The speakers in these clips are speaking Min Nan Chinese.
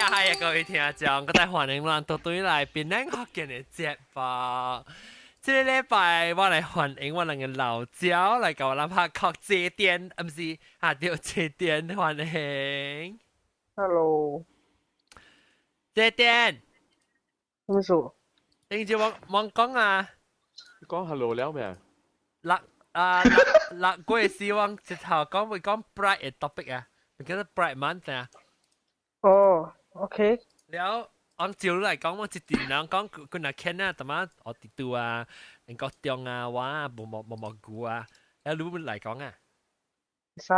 啊係啊，各位聽眾，閣再歡迎咱倒轉來檳榔福建的節目。這個禮拜我來歡迎我兩个老鳥來共咱拍殼這電，啊毋是啊對，這電歡迎。 Hello。這電。什麼事？頂住我我講啊。講 hello 了未？六啊六六月時我直頭講會講 Pride 的 topic 啊，唔記得 Pride Month 啊。哦，OK。了，按照來講，我一定人講佢若見啊，淡仔學地圖啊，英國中啊，我啊，無無無無久啊，了你來講啊。使。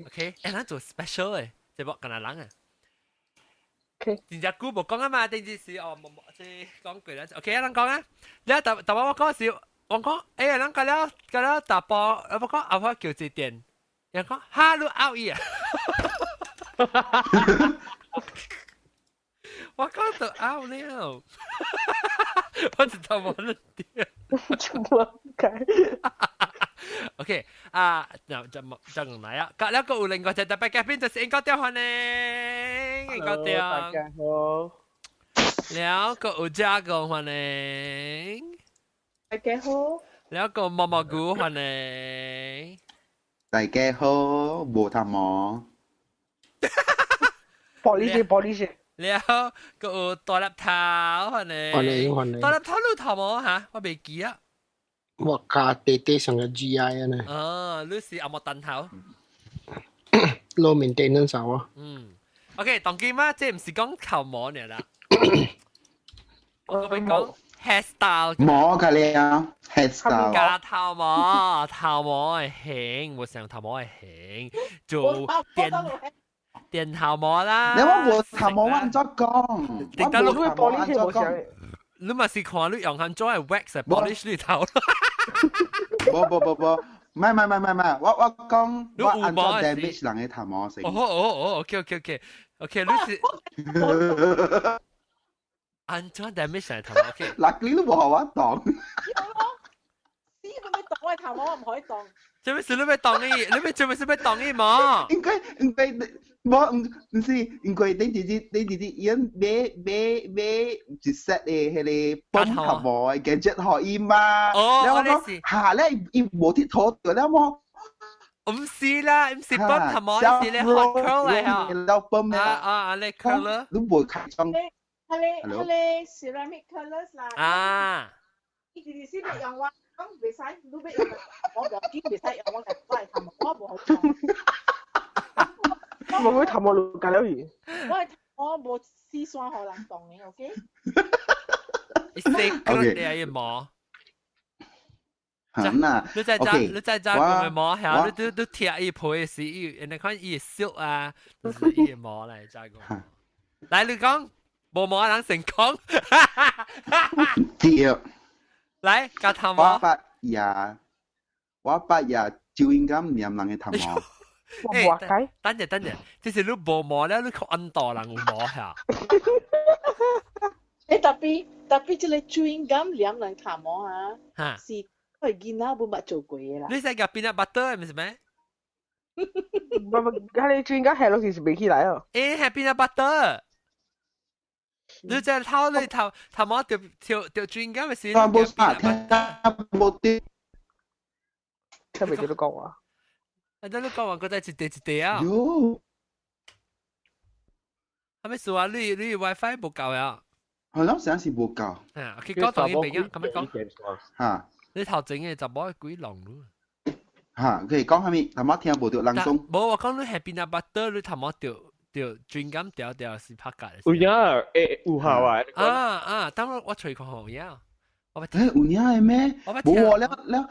OK，欸，咱做 special 的，這無干那人啊。 OK。真正久無講啊嘛，頂次是哦，無無這講過啦。OK，咱講啊。了，淡淡仔我講是，我講，欸呀，咱講了講了大波，我講阿婆叫這電，人講哈你拗伊啊。我講到拗了，我知道冇得掉。做乜解？OK 啊，就就就來啊！隔了個有另外一個特別嘉賓，就是英國調歡迎，英國調。大家好。了個有加工歡迎。大家好。了個毛毛菇歡迎。大家好，無頭毛。玻璃鞋，玻璃鞋。了個有大粒頭歡迎。歡迎歡迎。大粒頭你頭毛嚇？我未記啊。我加短短像個 GI 啊呢。哦，你是阿莫蛋頭。 Low maintenance 啊。嗯，OK，當今嘛，這毋是講頭毛爾啦。我欲講 hairstyle。毛個了，hairstyle。加頭毛，頭毛的型，無像頭毛的型，做電電頭毛啦。你我無頭毛，我按怎講？你得你玻璃鞋無像。你嘛是看你用按怎的 wax polish 你頭。無無無無，唔係唔係唔係唔係，我我講我按怎 damage 人的頭毛先。哦哦哦，OK OK OK OK，你是按怎 damage 人頭毛？OK。嗱，你都無予我擋。死佢咪擋我頭毛，我唔可以擋。做咩事你欲擋伊？你欲做咩事欲擋伊毛？應該應該無毋毋是，因為你直接你直接伊買買買一 set 的彼个泵頭毛的 gadget 予伊嘛。哦，了我講嚇咧，伊無鐵頭著了無？毋是啦，毋是泵頭毛，是咧 hot curl 來嚇。了泵啊啊啊！咧 curler。你無開裝。係咧係咧 ceramic curlers 啦。啊。伊直直是欲用我講袂使，你欲用我無緊袂使用我來我的頭毛，我無好用。無會頭毛路隔了去。我的頭毛無死線予人擋的，OK？伊 secret 的伊毛。好啦，你再揸，你再揸佢毛嚇，你都都貼伊皮時，伊人哋看伊 silk 啊，就是伊毛來揸個。來，你講無毛人成功。對。來，夾頭毛。我捌也，我捌也就應該黏人的頭毛。欸，等陣等陣，這是你無毛了，你去按倒人有毛嚇。欸，tapi tapi 這個 chewing gum 黏人頭毛啊，是我囡仔無捌做過的啦。你使夾 peanut butter 毋是咩？唔唔，佢哋 chewing gum 係落是袂起來哦。欸，係 peanut butter。你這頭你頭頭毛著著著 chewing gum 咪是？無啥，聽無對。聽袂著你講話。啊！等你講完，閣再一塊一塊啊！喲，係咪說啊？你你 WiFi 無夠呀？係咯，成時無夠。啊，佢講同伊朋友咁樣講。嚇！你頭前的查某幾浪咯？嚇！佢講啥物？頭毛聽無著人講。無，我講你係 peanut butter，你頭毛著著 chewing gum 掉掉是拍架。有影，欸，有效啊！啊啊！等我我揣看好影。我欸，有影的咩？無了了了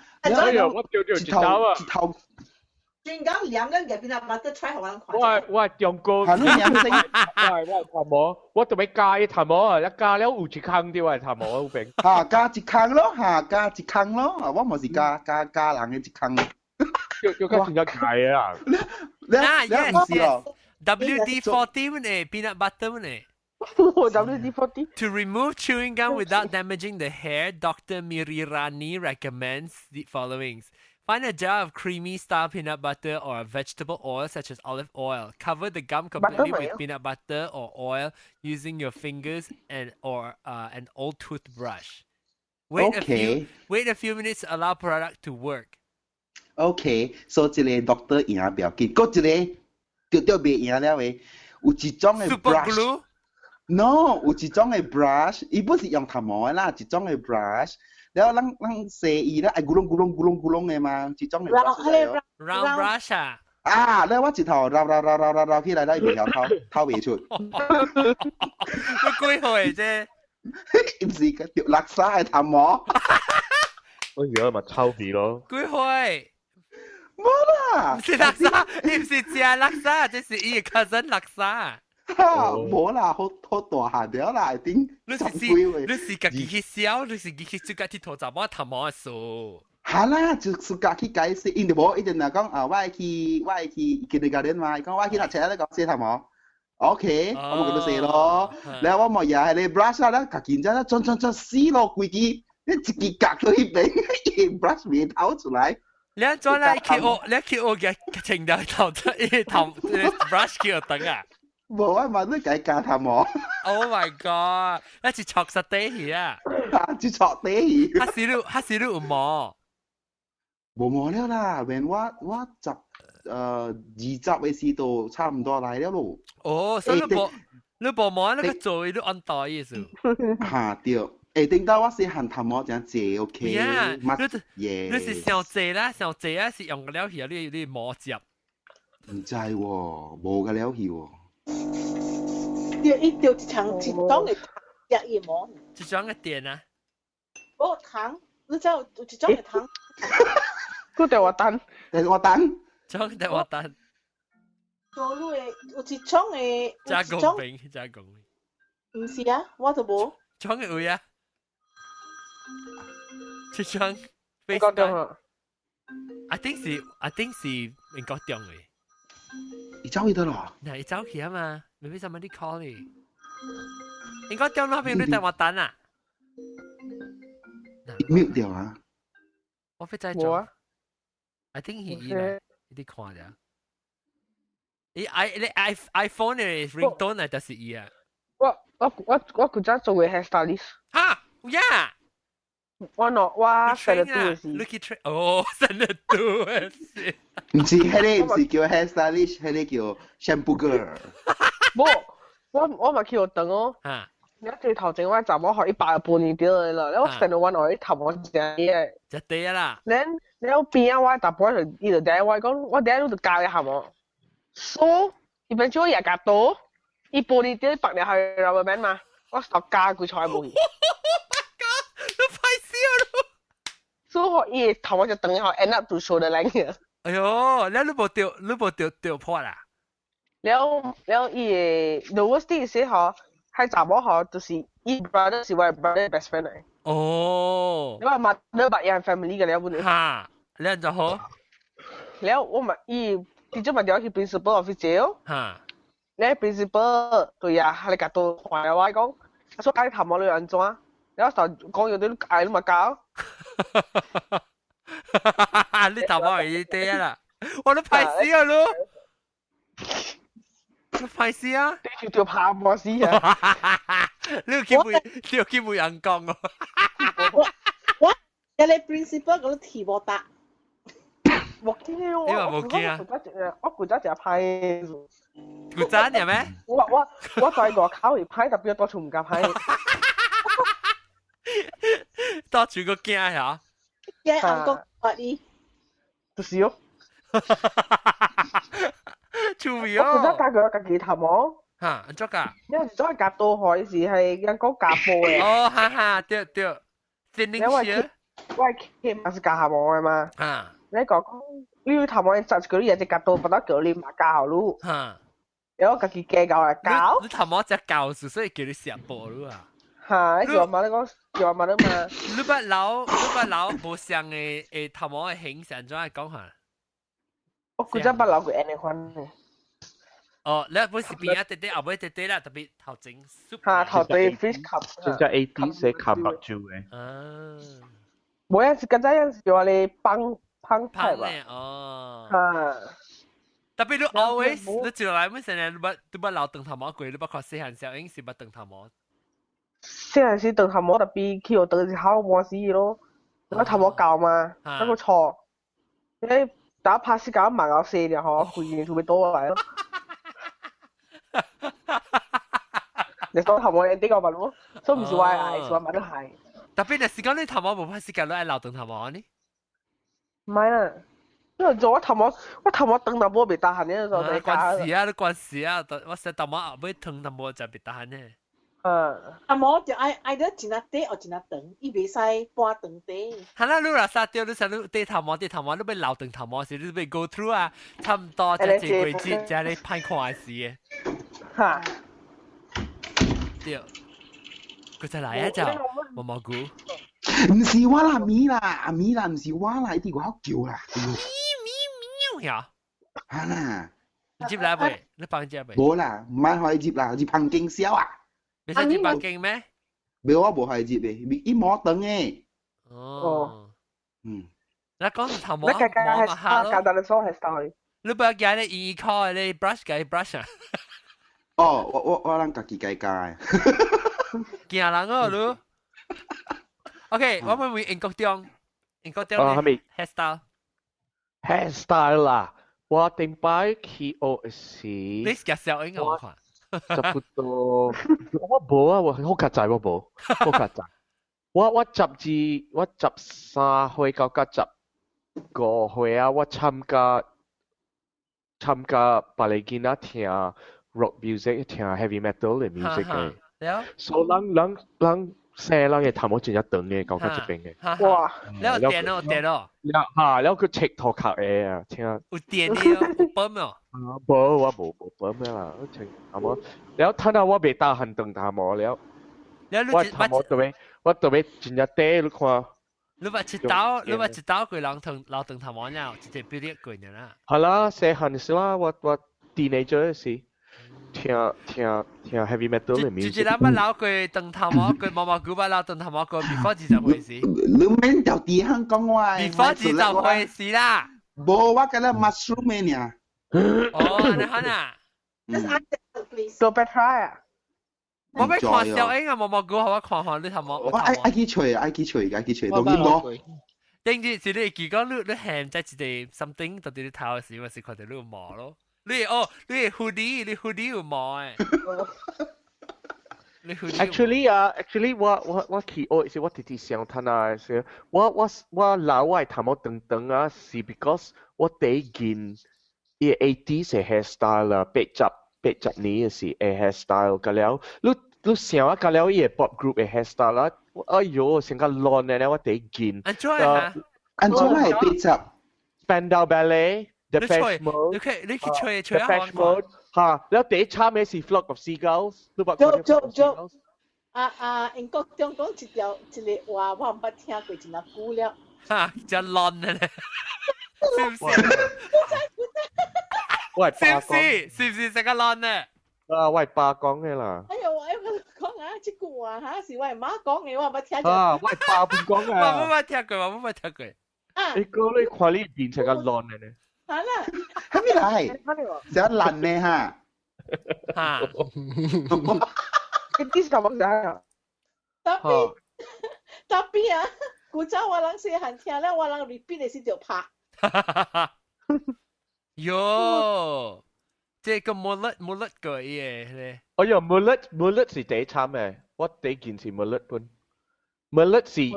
了，我著著一頭啊！一頭。專講兩個入邊啊，把得 try 予人看。我我中國，係你兩聲，我我頭毛，我特別加伊頭毛啊，一加了有一空對我頭毛有變。嚇，加一空咯，嚇，加一空咯，啊，我嘛是加加加人的一空。叫叫較真正開啊！啊，yes yes。 WD-40 呢，peanut butter 呢。 WD-40. To remove chewing gum without damaging the hair, Dr. Mirirani recommends the followings. Find a jar of creamy style peanut butter or a vegetable oil such as olive oil. Cover the gum completely with peanut butter or oil using your fingers and or an old toothbrush. Wait a few wait a few minutes to allow product to work. OK，所以這个 doctor 贏不要緊，閣一个著著袂贏了的，有一種的 Super brush。 glue? No，有一種的 brush，伊不是用頭毛的啦，一種的 brush。然後咱咱洗伊咧，愛咕隆咕隆咕隆咕隆的嘛，一種的 brush。 Round brush 啊？啊！咧我一頭繞繞繞繞繞繞起來，咧伊袂曉透透袂出。你幾歲啫？毋是個著垃圾的頭毛。我而家咪臭味咯。幾歲？無啦，毋是垃圾，伊毋是食垃圾，這是伊的 cousin 垃圾。無啦，好好大漢了啦，一定。你是你是家己去燒，你是自己去自家去塗查某頭毛的數。係啦，就是家去解釋，因就無，伊就若講啊，我會去 kindergarten 嘛，伊講我去讀冊咧講洗頭毛。OK，我咪叫佢洗咯。然後我咪又係你 brush 啦，家己然之轉轉轉死咯，規支，你一支夾到彼邊，伊 brush 未透出來。你怎來去學？你去學嘅清掉頭，伊頭 brush 去學等啊？無啊嘛，你家教頭毛。 Oh my god！你是戳實地去啊？啊，是戳地去。哈是你有毛？無毛了啦，連我十20的時都差唔多來了咯。哦，所以你無毛你個做你按袋意思？哈對，頂到我細漢頭毛真濟 OK。你是上濟啦，上濟啊是用個了去啊，你毛接。毋知喎，無個了去喎。對，伊掉一層一種的糖，食伊毛。一種的電啊？無糖，你知有一種的糖。佢電話單，電話單，種電話單。做你的有一種的，加工餅，加工餅。毋是啊，我都無。種的有啊？一種。英國中啊？I think 是英國中的。伊走去倒咯？嗱，伊走去啊嘛，maybe somebody call 你。英國中那邊你電話單啊？mute 掉啊！我飛在做。I think 係伊來，你看下。伊 i 你 i iPhone 的 ringtone 嚟，就是伊啊。我古早做過 hairstylist。哈，有呀。我喏，我 standard two 是。 Lucky train，哦，standard two 是。毋是，彼个毋是叫 hairstylist，彼个叫 shampoo girl。無，我嘛去學堂哦。啊。你最頭前我查某學100半年掉的啦，我 standard one 我頭毛真嘅。一對啦。然了邊啊，我大伯就伊就第我講，我第一路就教伊下無。So，伊變做也夾刀，伊半年掉白了係 rubber band 嘛，我就加佢菜無去。你歹笑咯！所以伊頭毛就長後 end up to shoulder length。哎喲，你無掉，你無掉掉破啦？了了，伊個 the worst thing 是嗬，係查某嗬，就是伊 brother 是我 brother best friend 嚟。哦。你話 mother 白人 family 嘅了本嚟。哈，你按怎好？了我嘛伊直接嘛調去 principal office 借哦。哈。你 principal 對啊，你夾到看我講，所以頭毛你按怎？了就講有啲嗌你嘛教。你頭毛係啲啦，我都歹死啊咯！你歹死啊！你條條拍我死啊！你有機會人講哦。我一個 principal 嗰個提無答。冇見我，你話冇見啊？我古早食歹。古早嘅咩？我在外口會歹，特別多處唔敢歹。到處個驚嚇。驚暗講話你。就是哦。趣味哦！我古早教佢家己頭毛。嚇，按怎教？因為做夾刀海是係人講夾布嘅。哦，哈哈，對對。因為我係企嘛是夾毛嘅嘛。啊。你講你頭毛紮住佢，有隻夾刀，不得叫你嘛教好咯。嚇。然後家己加教嚟教。你頭毛只教數，所以叫你食布咯啊。嚇！你叫我媽你講，叫我媽你嘛。你捌老無相的頭毛的形象，怎樣講下？我古早捌留過安呢款嘅。哦，你本是邊啊？滴滴後尾滴滴啦，特別頭前。嚇，頭對 fish cup。真正 AD 寫冚目睭嘅。啊。無啊，是剛才是叫我咧幫 punk type 吧。哦。啊。 Tapi 你 always 你一來本成日你捌留長頭毛過，你捌看細漢小英是捌長頭毛。細漢時長頭毛 tapi 去學長是好無死咯，我頭毛厚嘛，那個錯，你打拍死搞盲咬死了吼，規個就要倒來咯。你講頭毛你啲個嘛咯，所以唔是我愛，是我媽都係。 Tapi 若是講你頭毛無拍死搞，你愛留長頭毛呢？唔係啦。因為做我頭毛，我頭毛長淡薄袂得閒呢，就關事啊！你關事啊！我洗頭毛後尾長淡薄就袂得閒呢。頭毛就愛愛得真啊短或真啊長，伊袂使半長短。係啦，你若殺掉你想你短頭毛短頭毛，你欲留長頭毛時，你欲 go through 啊，差唔多才一個月才咧歹看時嘅。哈。對，佢再來一隻毛毛菇。唔是我啦，咪啦，阿咪啦，唔是我啦，一啲我叫啦。呀！啊啦，你接來未？你幫接未？無啦，唔係可以接啦，接彭經銷啊！你使接彭經咩？沒我無可以接嘅，伊冇等嘅。哦，嗯。你講頭毛毛下咯。簡單的說係 style。你不要驚你依靠你 brush 嘅 brush 啊！哦，我咱家己家教。驚人哦，你。OK，我會會英國中，英國中係咪 hairstyle？ hairstyle 啦，我頂擺去學時，你介紹應該我看，差不多，我無啊，我好較濟我無，好較濟。我10至我13歲到甲15歲啊，我參加別个囡仔聽 rock music，聽 heavy metal 嘅 music 嘅。所以人生人嘅頭毛真正長嘅，到較這邊嘅。哇！了電咯電咯。了嚇，了佢切頭殼嘅啊，聽。有電的哦，有泵哦。無，我無泵咩啦，我聽頭毛。了，睇到我袂打很長頭毛了。我頭毛特別，我特別真正短，你看。你捌一刀，你捌一刀過人長留長頭毛了，一個比例過爾啦。係啦，細漢時啦，我 teenager 時。聽 heavy metal 嘅 music。就是咱捌留過長頭毛，過毛毛菇捌留長頭毛過，before 20歲時。你免條地香講我。 before 20歲時啦。無，我覺得 mushroom 嘅爾。哦，你看啊。做 better 啊！我欲看小英啊，毛毛菇，予我看看你頭毛。我愛去揣，愛去揣，愛去揣，當然無。頂住是你記講你你現在一個 something 到底你頭嘅時，我是看到你有毛咯。你哦，你 hoodie，你 hoodie 有毛誒。你 hoodie。 Actually 啊，actually 我去學時，我直直想睇下時，我留我頭毛長長啊，是 because 我第一件伊 80s 嘅 hairstyle 啊，80年嘅時嘅 hairstyle 個了，你想啊，個了伊個 pop group 嘅 hairstyle 啊，哎喲，成個亂嘅咧，我第一件。按怎啊？按怎係80？Spandau Ballet。Depeche Mode，你可以你去吹吹下 Depeche Mode 嚇，แล้ว第一參嘅是 Flock of Seagulls，你捌做做做，啊啊！英國中講一條一個話，我毋捌聽過，真係久了。嚇，真亂嘅咧，是唔是？我是唔是？是唔是成個亂咧？啊，我係爸講嘅啦。哎呦，我講啊，這句話嚇是我媽講嘅，我毋捌聽過。啊，我係爸本講嘅。我冇捌聽過，我冇捌聽過。啊！你講你看你變成個亂嘅咧。好啦，係咪嚟？成爛呢嚇？嚇！佢啲什麼啥？ Tapi tapi 啊，古早我人細漢聽咧，我人 repeat 的時就拍。喲，這個 mullet mullet 個嘢咧。哎呀，mullet mullet 是第一參嘅，我第一件是 mullet 本。mullet 是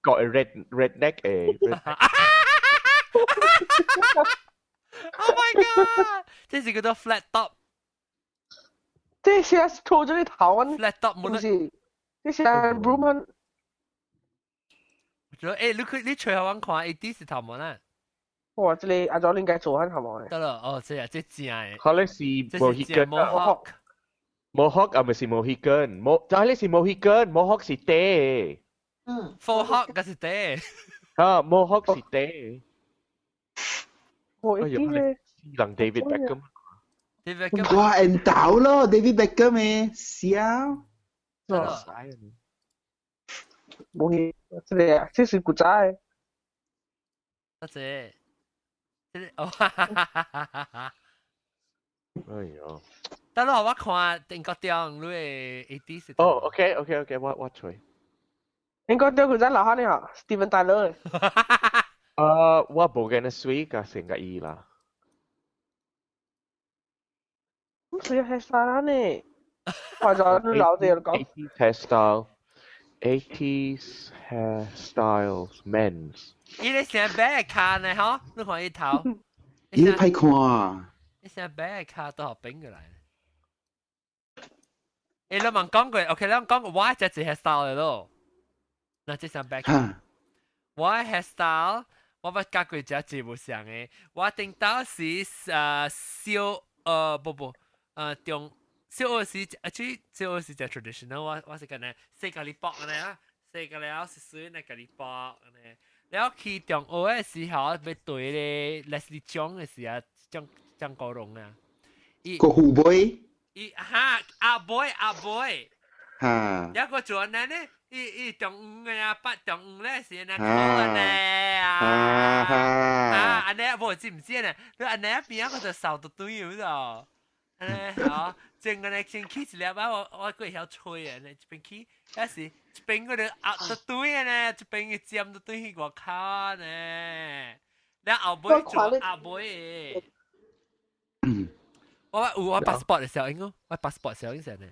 個 redneck 嘅。 Oh my god！這是叫做 flat top。這是拖咗啲頭啊！flat top 唔是，這是 broom。誒，你佢你隨下我看，一啲是頭毛啦。哇！這個阿祖應該做緊頭毛嘅。得啦，哦，這啊，這正嘅。可能是 Mohican。 Mohawk 啊，唔是 Mohican，冇，但係你是 Mohican，Mohawk 是短。嗯。 Mohawk 嗰是短。啊，Mohawk 是短。我一啲咧。人 David Beckham。 David Beckham。哇，人到咯，David Beckham 嘅，笑。冇去，這個啊，這是古早的。多謝。這個哦，哈哈哈哈哈哈。哎呦。等落我看定國中你的 AD 是。哦，OK，我揣。應該對佢真留下呢嚇，Steven Tyler。啊，我無見得水甲成個伊啦。咁水 hairstyle 呢？或者老啲講。 80s hairstyle, 80s hairstyles, men's。伊咧成白卡呢，嗬？你看伊頭。伊歹看。伊成白卡都學變過來。欸，你問講過，OK，你講過我這是 hairstyle 咯。那這成白卡。我 hairstyle，我捌教過一隻無相的。我頂到時小不不中小學時啊，這小學時就 traditional，我是咁呢，四個禮拜呢啊，四個了是水那個禮拜呢。了去中學的時候，要對咧 Leslie Cheung 的時啊，張張國榮啊，伊個虎背，伊哈阿妹阿妹，哈，一個做呢呢，伊伊中午嘅啊，八中午咧是那考呢啊，啊，按呢無知唔知呢？你按呢邊個就掃到對咗，按呢好，正個呢先起一粒啊，我過會曉吹啊，呢一邊起，還是一邊個就壓到對呢，一邊個尖到對去外口呢，你後尾做後尾的。我有我 passport 的時候應該，我 passport 時候應該呢。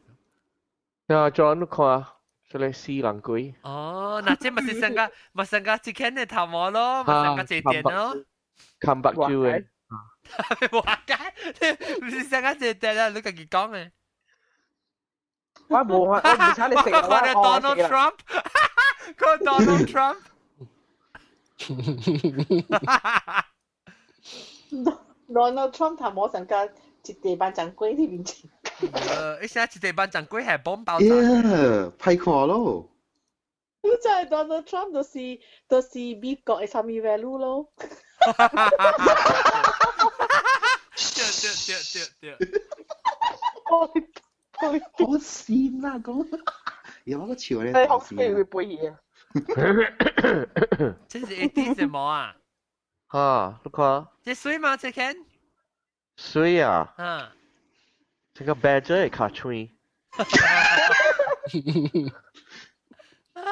啊，John 你看，這個死人鬼。哦，那這咪是上個，咪上個之前的頭毛咯，咪上個這點咯。看白酒的。話解，唔是上個這點啊，你自己講的。我冇我唔請你食，我看到 Donald Trump，看 Donald Trump。 Donald Trump 頭毛上個一地板掌櫃佇面前。伊現在一地板掌櫃係崩爆炸。耶，歹看咯。你真係 Donald Trump 就是美國的啥物 value 咯。對對對對對。好閃啦，講，有乜個潮咧？你學飛會背嘢啊？這是一啲什麼啊？哈，你看。這水嗎？這間？水啊！啊。這個 badger 會較脆。啊。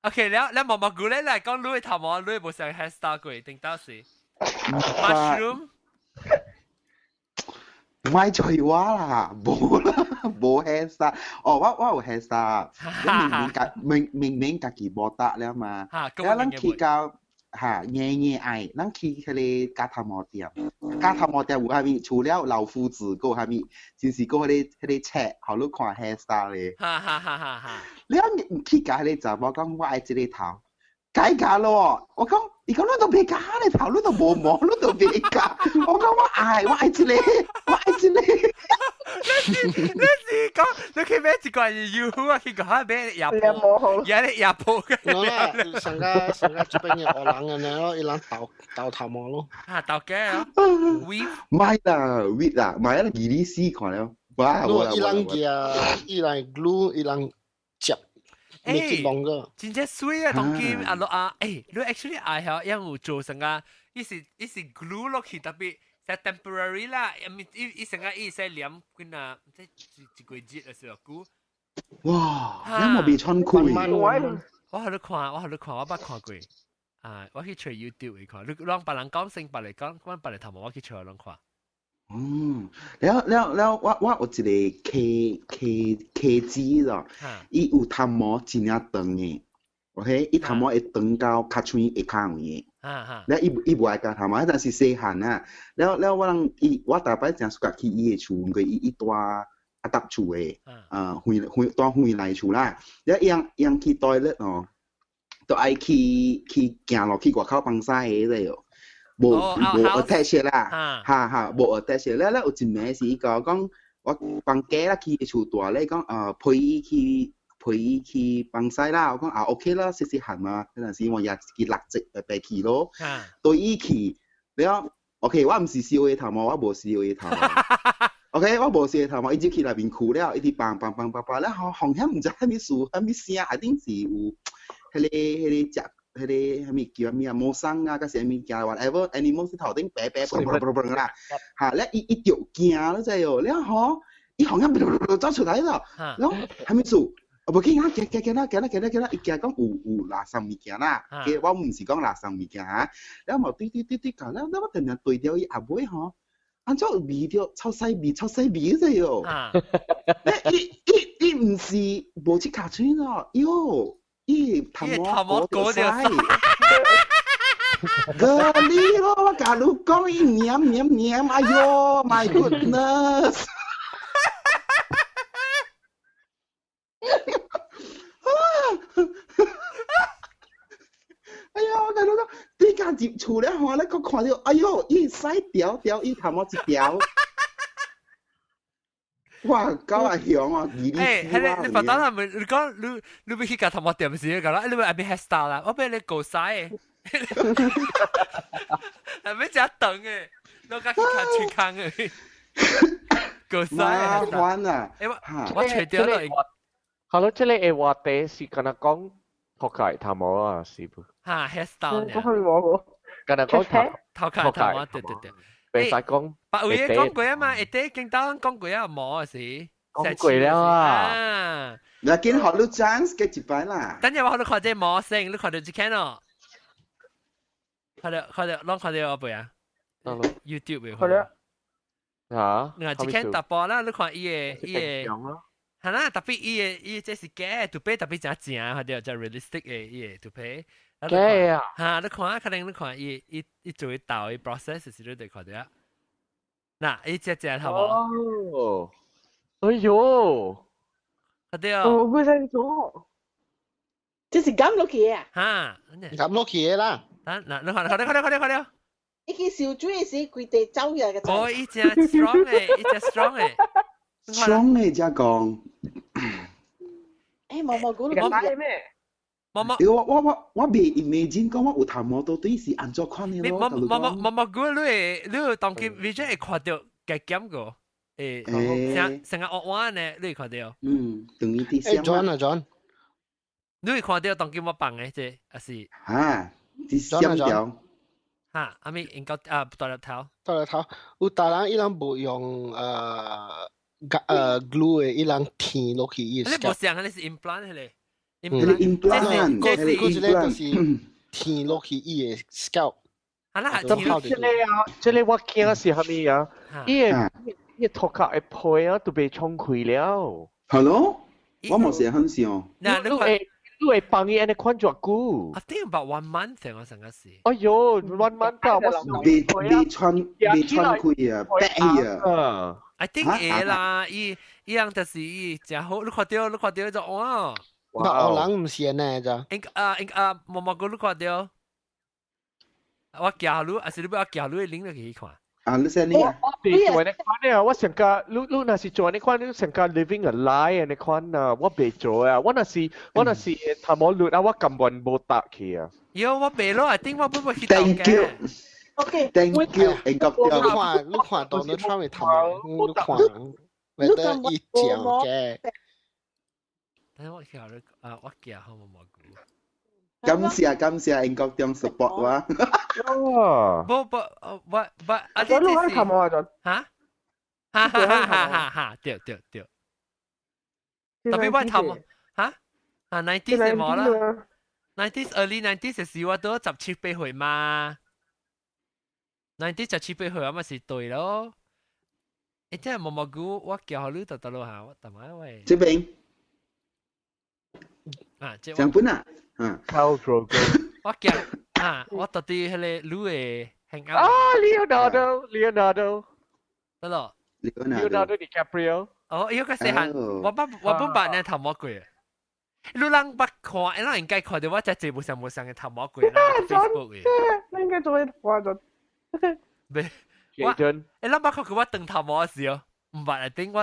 OK，了了，毛毛菇咧來講，你的頭毛，你無想 hairstyle 過，定到時。Mushroom。唔係隨我啦，無啦，無 hairstyle。哦，我有 hairstyle，你明明家明明明家己無搭了嘛。了咱去到哈硬硬愛，咱去彼個剪頭毛店，剪頭毛店有啥物？除了老夫子，閣有啥物？就是閣彼個冊，予你看 hairstyle 咧。哈哈哈哈哈！了去共彼個查某講，我愛這個頭，改價咯。我講，伊講你都袂剪咧頭，你都無毛，你都袂剪。我講我愛，我愛這個，我愛這個。你是講你去買一罐油啊？去講買牙婆，也咧牙婆嘅。我啦，上個上個這邊嘅學人嘅呢咯，伊人鬥鬥頭毛咯。啊，鬥嘅啊，weave。唔係啦，weave 啦，唔係啦，24看了。哇！伊人嘅，伊人 glue，伊人接。欸，真正水啊！當今啊落啊，欸，你 actually 愛曉因有做成個，伊是 glue 落去，特別係 temporary 啦，伊伊成個伊使黏幾若，即一個月嘅時候久。哇！你冇被穿開。我喺度看，我喺度看，我捌看過。啊，我去揣 YouTube 去看，你讓別人講先，別人講，阮別人頭毛，我去揣攏看。嗯，了了了，我有一個客客客子咯，伊有頭毛真正長的，OK，伊頭毛會長到尻川下跤位的。了伊伊無愛剪頭毛，彼陣是細漢啊。了了我人伊我逐擺誠喜歡去伊的厝，因為伊伊住阿搭厝的，啊遠遠住遠內厝啦。了伊人伊人去 toilet 哦，都愛去去行落去外口放屎的彼個哦。無無 attach 啦，哈哈，無 attach 了了有一暝是伊甲我講，我放假啦去厝住咧，講陪伊去陪伊去放屎啦，我講啊 OK 啦，細細漢嘛，彼陣時我也一個六節白白去咯，對伊去了 OK，我毋是燒伊頭毛，我無燒伊頭毛，OK，我無燒伊頭毛，伊就去內面跍了，一直放放放放放，了好紅險毋知啥物事，啥物聲，一定是有彼個彼個食。彼个啥物叫啥物啊，毛生啊，佮啥物件，whatever animal 頭頂白白啵啵啵啵啦，嚇，咧伊伊著驚了知哦，了吼，伊紅一走出來了，然後啥物事？無緊啊，行行行啦，行啦行啦行啦，伊驚講有有垃圾物件啦，我毋是講垃圾物件啊，了嘛對對對對到，了了我定定對著伊後尾吼，按怎味著臭屎味臭屎味知哦？伊伊伊毋是無切尻喙咯，喲，伊頭毛割著屎。哥你咯，我共你講伊黏黏黏，哎喲，my goodness！哎呀，我共你講，對家入厝了吼，咧閣看著，哎喲，伊屎條條，伊頭毛一條。哇，狗啊雄啊，二欸，彼个你別當他們，你講你你欲去共頭毛店時，你講啦，你欲愛欲 hairstyle 啦，我欲你割屎的，係欲誠長的，你較去較吹空的，割屎麻煩啊！欸，我我揣著了。 Hello，這个話題是敢若講頭殼頭毛啊，是不？哈，hairstyle 我係冇個。敢若講頭頭殼頭毛，對對對。袂使講。白有嘢講過啊嘛，下底見到講過啊毛是。講過了啊。你見予你 chance 過一擺啦。等陣我予你看這毛聲，你看著這間哦。看著看著，攏看著我未啊？YouTube 嘅。看著。嚇？你看這間查埔啦，你看伊个伊个。係啦，特別伊个伊這是假，圖片特別誠正，看著誠 realistic 的伊个圖片。假啊！嚇，你看可能你看伊伊伊做伊豆伊 process 時，你就看著。嗱，伊隻隻頭毛。哦。哎喲。看著。我不識做。這是撳落去啊！嚇，撳落去的啦。嗱嗱，你看，看著看著看著看著。伊去燒水時，規地走起來個。哦，伊誠 strong 的，伊誠 strong 的。 strong 的才講。欸，毛毛菇，你咩？毛毛，我我我我袂 imagine 講我有頭毛到底是按怎款的咯。毛毛毛毛毛菇，你會你會當今 vision 會看著加減個，欸，成成個惡碗呢，你會看著。嗯，等於啲欸，John 啊 John，你會看著當今我放的這，還是？哈，啲閃掉。哈，阿咪應該啊，大粒頭。大粒頭，有逐人伊人無用glue 的，伊人貼落去伊。你無像，你是 implant 彼个。 implant，這是這個就是貼落去伊的 scalp。啊，那這個啊，這個我驚是啥物啊？伊个伊個頭殼的皮啊，都袂衝開了。 Hello，我無是很想。嗱，你會你會放伊按呢款偌久？I think about one month 我上個是。哎喲，one month 啊，我袂袂穿袂穿開啊，白啊。 I think 會啦，伊伊樣就是伊誠好，你看著你看著就哇。那學人毋是按呢咋？應啊應啊，毛毛菇你看著，我寄予你，還是你欲我寄予你的 link 落去看？啊，你 send 你啊？我袂做按呢款啊，我上較你你若是做按呢款，你上較 living a lie 按呢款啊，我袂做啊，我若是我若是頭毛甩啊，我甘願無搭去啊。喲，我袂咯，I think 我不會去 Thank you。 OK。 Thank you，英國你看你看 Donald Trump 的頭毛，你看，whether 伊正假。等我寄你啊，我寄好毛毛菇。感謝感謝英國中 support 我。無不，我我啊！我你看頭毛啊，就嚇，哈哈哈哈哈！對對對。特別我頭毛嚇啊，nineties 的毛啦，nineties early nineties 時我都17、8歲嘛，nineties 17、8歲我咪是對咯。欸，這毛毛菇我寄予你就得咯嚇，我淡仔喂。這邊。啊，這上本啊，嗯。 Khal Drogo。我寄啊，我到底彼个女的 hang out。啊，Leonardo，Leonardo。得咯。 Leonardo DiCaprio。哦，伊個細漢，我捌我本捌呢頭毛過。你人捌看，人應該看著我這濟無相無相的頭毛過啦，Facebook 的。你應該做看著。袂，我欸，咱捌看過我長頭毛時哦，毋捌啊，頂我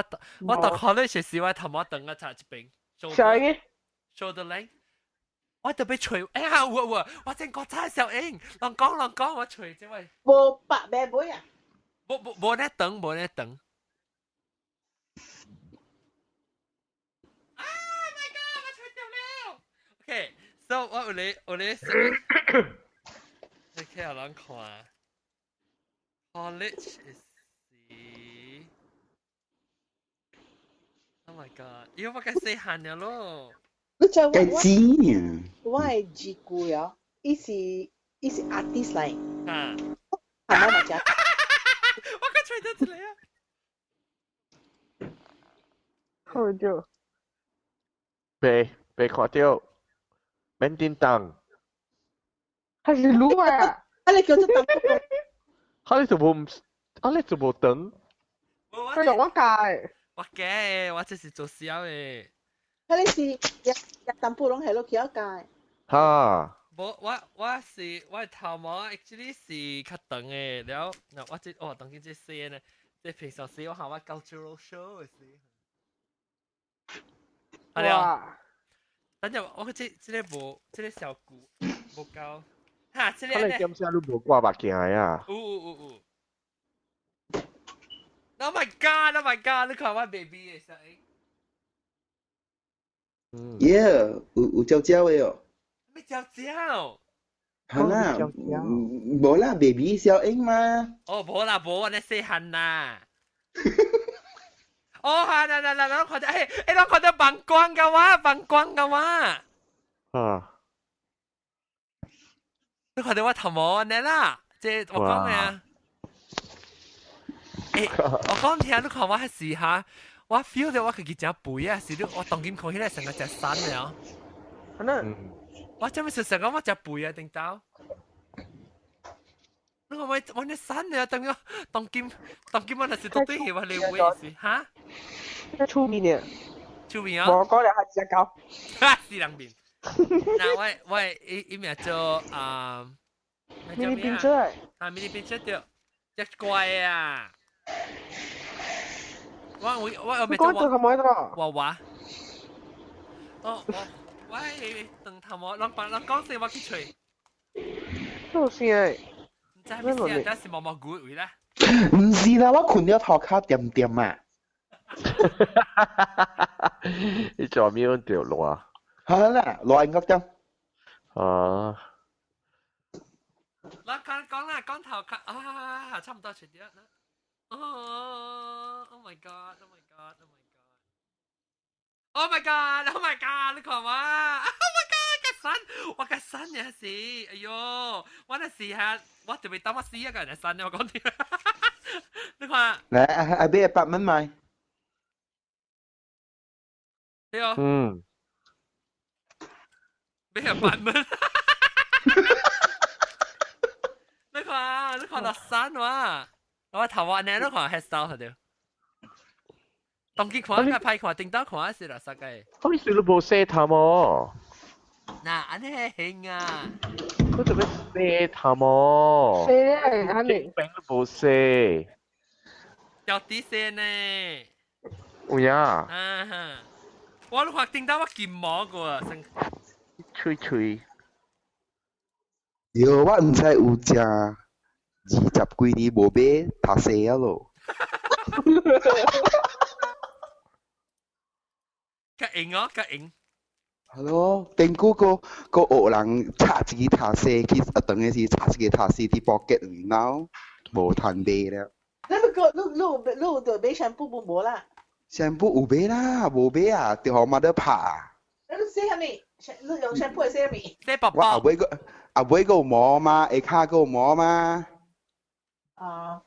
我讀 college 時我頭毛長啊插一邊。啥個？ shoulder length。我特別揣，哎呀，有有，我真國差小英，人講人講，我揣這位。無白白尾啊？無無無咧長，無咧長。啊！My God！我揣著了。OK，so 所以我有咧有咧，你睇下人看，college 是，Oh my god！伊我該細漢了咯。你知我該知呢？我的自古啊，伊是 artist 嚟。啊！係咪嘛？我該吹得出來啊！好掉。未未看到，免叮當。還是滷啊？啊！你叫做當。啊！你就無，啊！你就無等。佢用我教。我嘅，我這是做痟的。啊！你是日日淡薄攏係落去我教。哈！無，我是我頭毛，actually 是較長的，了，嗱我這哦，當今這細呢，這平常時我行我 cultural show 的時。啊了，等陣我這個無，這個小骨無夠。哈，這個呢？你檢查你無掛目鏡啊？有有有有。Oh my god! Oh my god! 你看我 baby 的聲音。 Yeah，有焦焦的哦。咩焦焦？係啦，無啦，baby 小英嘛。哦，無啦，無，我細漢啦。哦，係啦啦啦，咱看到，欸，欸，咱看到放光嘅話，放光嘅話。啊。你看到我頭毛按呢啦？這我講咩啊？欸，我講聽你看我彼時哈，我 feel 到我家己誠肥啊，是你我當今看起來成個誠瘦了。可能。我這麼說成講我誠肥啊，頂到。你看我那瘦了，當個當今當今我若是都對起我來位是哈？出面呢？出面啊？我講了係只狗。哈！死人面。嗱，我伊名做啊， mini pinscher。啊，mini pinscher 對，隻怪啊！我我我未做娃娃。哦，我我長頭毛，人人講聲我去揣。做啥？唔知咩事，但是毛毛骨位啦。唔是啦，我睏了頭殼點點啊。你做咩掉落啊？好啦，落應該點。啊。嗱，講講啦，講頭殼啊，差唔多全啲啦。哦，Oh my God！Oh my God！Oh my God！Oh my God！Oh my God！你看嘛？Oh my God！個身，我個身也是，哎呦，我那時下我特別當我死一個人身，我講啲。你看。來，阿阿買100蚊買。對哦。嗯。買100蚊。你看，你看落山哇！我頭髮呢，你看 hairstyle 係對。當今看較歹看，頂到看是垃圾個。我是你無洗頭毛。嗱，按呢興啊！我做咩洗頭毛？洗咧，按呢。柄都無洗。有啲洗呢。有影。啊哈！我都看頂到我金毛過，成。吹吹。喲，我毋知有食20幾年無買讀冊啊咯。較硬哦，較硬。係咯，頂久閣閣學人插一支讀冊去學堂的時，插一個讀冊佇 pocket 裡頭，無通買了。你不過你你你有得買 shampoo 無啦？ shampoo 有買啦，無買啊，就予媽拍啊。你洗啥物？你用 shampoo 洗啥物？洗寶我後尾閣後尾閣有毛嘛，下跤閣有毛嘛。啊。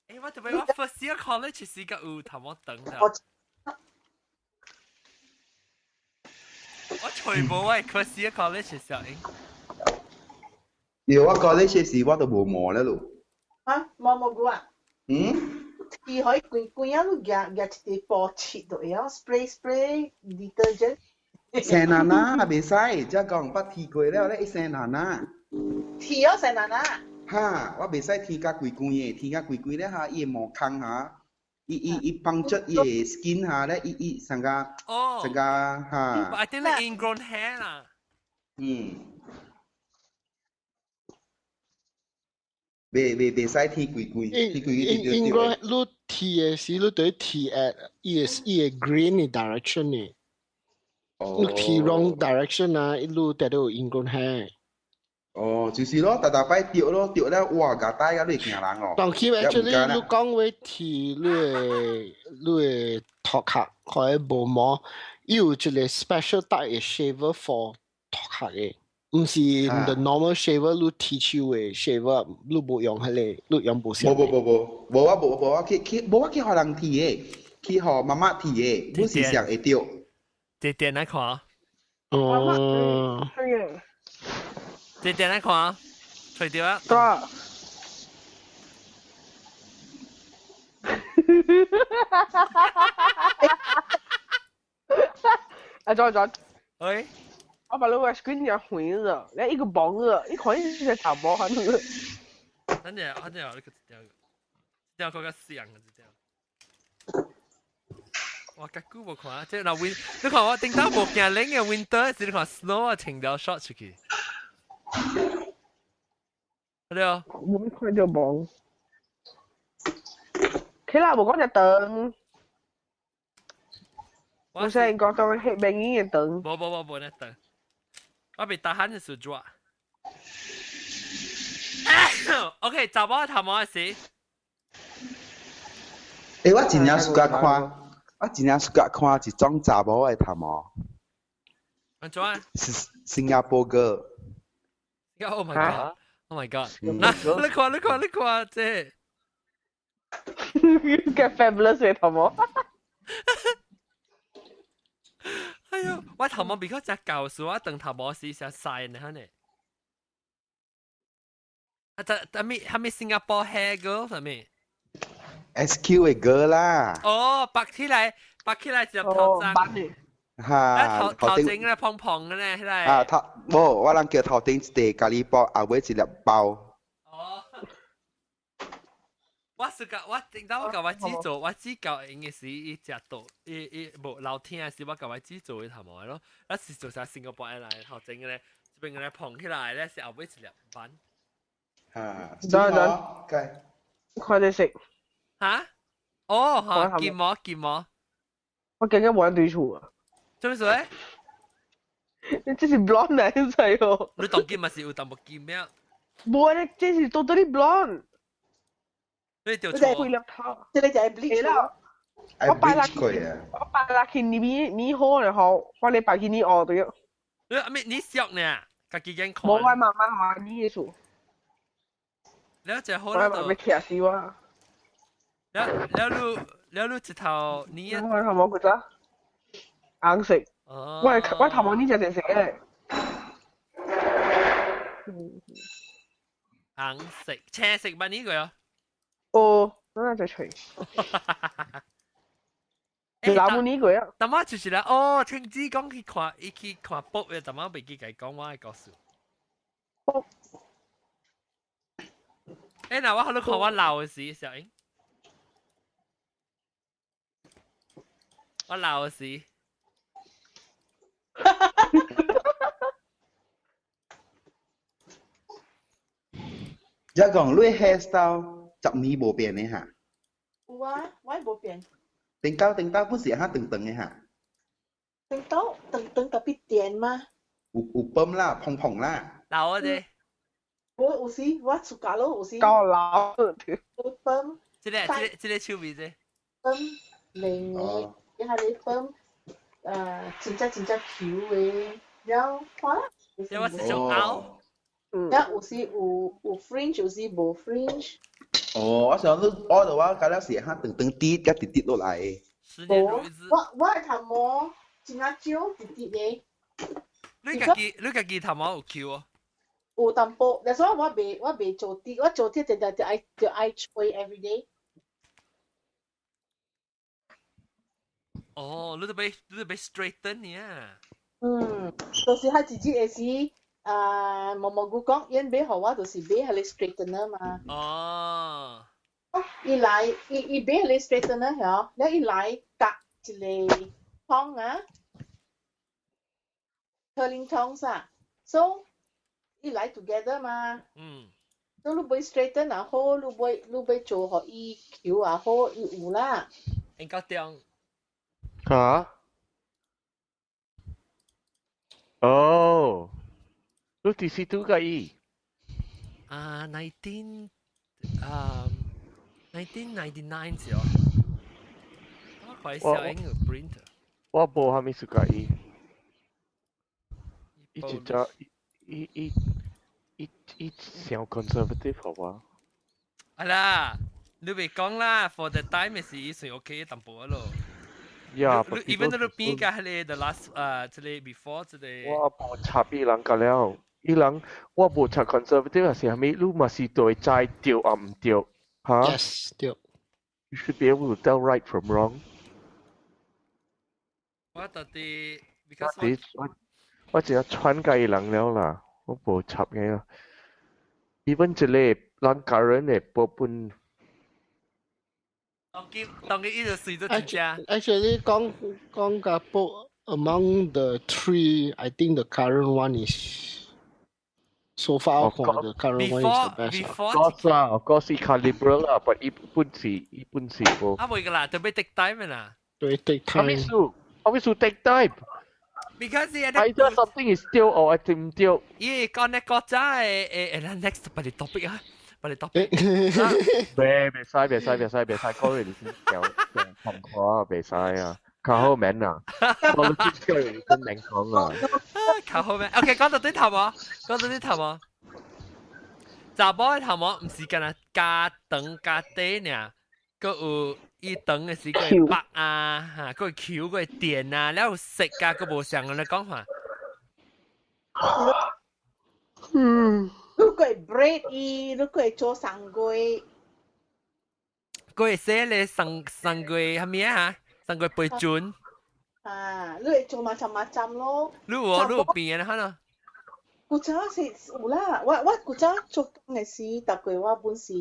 欸，我特別我 first year college 時個有頭毛長的。我全部我 first year college 時候。有我 college 時我都無毛了咯。啊，毛毛菇啊？嗯。伊可以規規仔你夾夾一個布切就會曉 spray spray detergent。生奶奶袂使，才講捌剃過了咧，一生奶奶。剃咗生奶奶。哈，我袂使剃甲規規的，剃甲規規咧哈，伊的毛孔哈，伊伊伊幫助伊的 skin 哈咧，伊伊成個成個哈。 I think like ingrown hair 啦。嗯。袂袂袂使剃規規，剃規規應應該你剃的時，你對剃 at 伊個伊個 green 的 direction 呢？你剃 wrong direction 啊，一路得到 ingrown hair。哦，就是咯，逐逐擺掉咯，掉咧，哇，夾帶啊，你驚人哦。當佢 actually 你講話剃你的頭殼或者毛毛，有一個 special type 的 shaver for 頭殼的，毋是 the normal shaver 你剃鬚的 shaver，你無用彼個，你用無啥。無無無無，無啊無無我去去無我去予人剃的，去予媽媽剃的，我是上會掉。這電來看。哦。這電來看，除掉啊。對。啊，再再。喂。我把那個 screen 又毀了，你一個綁了，你看你是頭毛還是？等陣，等陣，你個掉，掉個個像啊，掉。哇！咁久無看，這若 win，你看我頂到無驚冷嘅 winter，是你看 snow 啊，穿條 short 出去。對啊。我沒看到網。佢啦，無講隻燈。我先講當黑明嘅燈。無無無無那燈。我被打鼾的時候。OK，查某頭毛是。欸，我真正 suka 看，我真正 suka 看一種查某的頭毛。按怎？是新加坡 girl。 Oh my god! Oh my god! 嗱，你看，你看，你看，這。嘅 fabulous 嘅頭毛。哎喲，我頭毛比較只舊時，我長頭毛時成曬呢，呢。啊，這這咪係咪新加坡 hair girl 係咪？SQ 嘅 girl 啦。哦，白起來，白起來就頭髒。哈，頭頭整咧蓬蓬嘅咧，起來。啊，頭無，我人叫頭頂一塊咖喱包，後尾一粒包。哦。我是個我頂到我共我姊做，我姊教應該是伊食到，伊伊無老聽的時，我共我姊做的頭毛咯。我是做啥新加坡來頭整嘅咧，這邊嘅咧蓬起來咧是後尾一粒斑。哈，等等，看你食。哈？哦，哈，金毛金毛。我今日冇人對厝啊。做咩事咧？你這是 blonde 嚟嘅哦。你當金嘛是有淡薄金咩？無啊，這是 totally blonde。你條錯。幾粒頭。這個就係 bleach 啦。我擺落去，我擺落去你咪你好然後我你擺去你學對。你阿咩？你笑呢？家己眼看。無我媽媽話你嘅厝。了就好啦。我媽媽踢死我。了了你了你一頭你。我頭毛佢咋？紅色。我我頭毛呢隻隻色嘅。紅色、青色吧呢個喲。哦，那就吹。老母呢個呀？大媽就是啦，哦，聽子講去看，伊去看卜嘅，大媽袂記佢講我嘅故事。卜。欸，那我好你看我老的時，小英。我老的時。一講你 hairstyle 10年無變的哈？有啊，我無變。頂到頂到，本是較長長的哈。頂到長長特別電嗎？有有崩啦，蓬蓬啦。老的。我有時我出家咯，有時。夠老。有崩。這個這個這個手尾這。崩，另外一下你崩，真正真正 Q 的，了看。這我是想拗。了有時有有 fringe，有時無 fringe。哦，我想你我的話，嗰陣時較長長啲，一直跌落來。無，我我的頭毛真啊少，直直的。你家己你家己頭毛有 Q 哦？有淡薄，但是我袂我袂做啲，我做啲就就就愛就愛吹 every day。哦，你都欲你都欲 straighten 呢？嗯，就是佢自己會時。啊，毛毛菇講，因買予我就是買彼個 straightener 嘛。哦。伊來，伊伊買彼個 straightener 曉，了伊來夾一個湯啊，curling tongs 啊，so 伊來 together 嘛。嗯。所以你買 straighten 也好，你買你買做予伊 Q 也好，伊有啦。應該中。嚇？哦，你 TC 2個伊？啊，nineteen 啊， 1999時哦，我看小英個 print。我無蝦米 suka 伊，伊一隻伊伊伊伊上 conservative 好無？啊啦，你別講啦，for the time 是伊算 OK 淡薄咯。 Yeah. Even 你變個係個 the last 啊，這個 before 這個。我無插伊人個了，伊人我無插 conservative 係啥物？你嘛是對知對啊毋對？嚇？Yes，對。 You should be able to tell right from wrong。我到底，because 我我只係傳過伊人了啦，我無插嘅啦。Even 這個人家人的部分。當今當今伊就隨咗真正。 Actually，講講個不 among the three, I think the current one is so far 看 the current one is the best. Before 嗰啦，嗰是較 liberal 啦，但一般是一般是無。啊，袂個啦，特別 take time 啦。對，take time。啥物事？啥物事 take time？ Because either something is 對 or 係唔對。伊講呢國家嘅誒誒，next 別 topic 啊。別 topic。袂袂使袂使袂使袂使講你先講講看袂使啊，較好免啊。我都知道你先免講啊。較好免。OK，講到啲頭毛，講到啲頭毛。查某的頭毛毋是干焦加長加短爾，閣有伊長的時閣會白啊，哈，閣會 Q，閣會電啊，了有色啊，閣無相仝咧講法。你會 braid 伊，你會做三月。閣會洗咧三三月啥物啊？三月背準。啊，你會做 macam-macam 咯。你有哦，你有變的哈喏。古早是有啦，我我古早做工的時，逐過我本是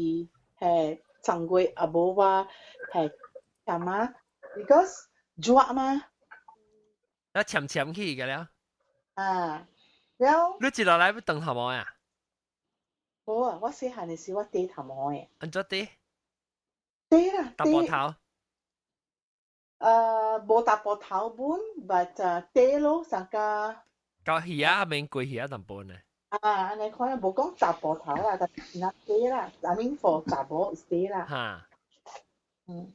係三月，啊無我係幹嘛？Because 熱嘛。啊，潛潛去個了。啊，了。你接落來欲長頭毛啊？無啊，我細漢的時我短頭毛的。按怎短？短啦，大波頭。無大波頭本，but 短咯，上加。到魚仔免過魚仔淡薄呢。啊，按呢看無講大波頭啦，但是若短啦，I mean for 查某是短啦。哈。嗯。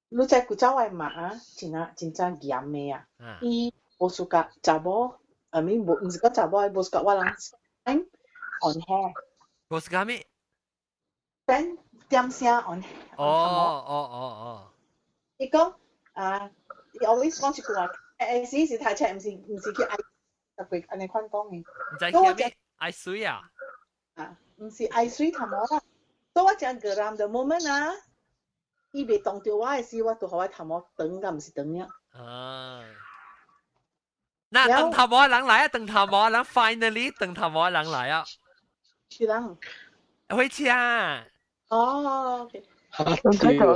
你知古早我媽啊，真啊真正嚴的啊。伊無 suka 查某，I mean 無，毋是講查某，無 suka 我人 spend on hair。無 suka 咩？spend 點聲 on。哦哦哦哦。伊講啊，伊 always 講一句話，誒時是讀冊，毋是毋是去愛特別按呢款講的。毋知去咩？愛媠啊？啊，毋是愛媠頭毛啦。所以我真 geram the moment 啊，伊袂動著我的時，我就予我頭毛長甲毋是長了。啊！那長頭毛的人來啊，長頭毛的人 finally 長頭毛的人來啊！是人？火車。哦，OK。嚇跳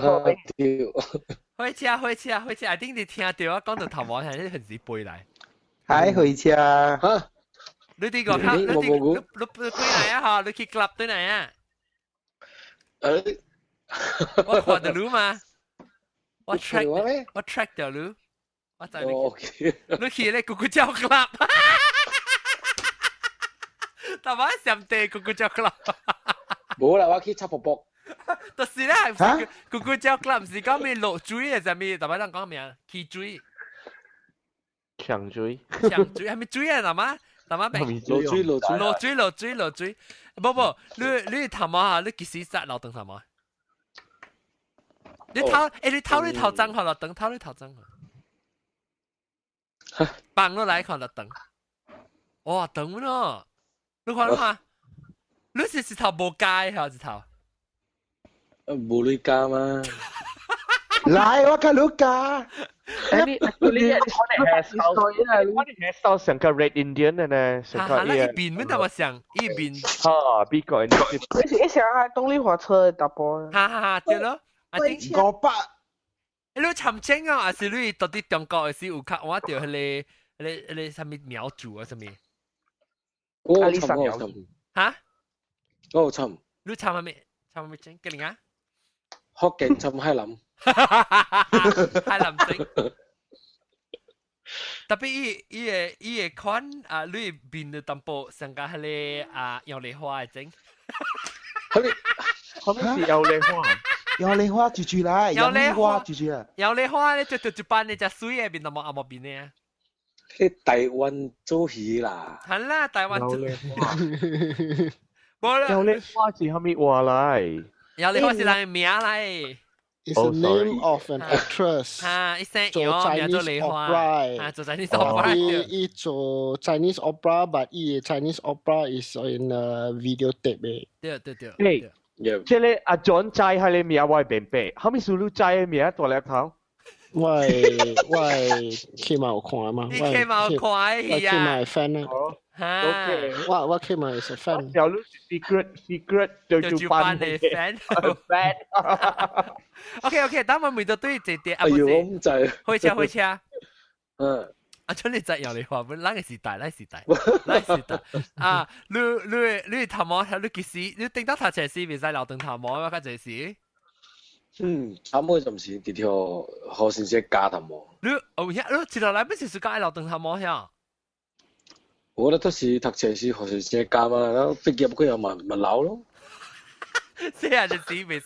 嚇跳！火車火車火車，一定你聽到我講到頭毛，係你很時飛來。係火車。嚇！你哋個你你你你對來啊？嚇！你去 club 對來啊？我看到你嘛？我 track 我 track 到你，我知你。你去咧咕咕叫 club，但係上地咕咕叫 club。冇啦，我去插卜卜。就是咧，咕咕叫 club 唔是講咩落水嘅，啥物？大擺人講咩啊？起水。強水。強水係咪水啊？大媽，大媽落水落水落水落水落水。不不，你你頭毛啊？你幾時紮落長頭毛？你頭你頭你頭長好落長，頭你頭長。放落來看落長。哇，長咯！你看你看，你是一頭無加的一頭？無鐳加嘛？來，我較你加。你你你 hairstyle，我啲 hairstyle 像個 Red Indian 的呢，像個伊面咩頭像，伊面。哈，比較。你是一想係動力火車的查埔。哈哈哈，對咯。 500。你參政啊，還是你到底中國的時有較換著彼個、彼個、彼個啥物苗族啊，啥物？我有參，我有參。哈？我有參。你參啥物？參啥物政？吉林啊？福建參海南。海南政。特別伊個款啊，你面就淡薄上加彼个啊搖梨花的整。啥物是搖梨花？搖梨花住住來，搖梨花住住啊！搖梨花咧，就就一班的只水的面，都無阿無面的啊。去台灣做戲啦。係啦，台灣搖梨花。無啦。搖梨花是啥物話來？搖梨花是人的名來。 It's the name of an actress。啊，伊姓做 Chinese opera。啊，做 Chinese opera。伊做 Chinese opera，but 伊 Chinese opera is in a video tape 的。對對對。誒，這个阿 John 知彼个名我會明白，啥物事你知的名大粒頭？我起碼有看嘛。你起碼有看我起碼係 fan 啊。 OK，我起碼是 fan。有你 secret secret 就做班的 fan fan。 OK OK，等我問到對這點。哎呦，我毋知。火車火車。嗯。啊，像你知搖梨花，本咱个時代，咱時代，咱時代。啊，你頭毛，你幾時？你頂到讀冊時袂使留長頭毛，我較濟時。嗯，頭毛就毋是直條好先生加頭毛。你哦呀，你一落來本是暑假留長頭毛遐？我咧都是讀冊時學生先加嘛，然後畢業過後嘛嘛留咯。細漢時袂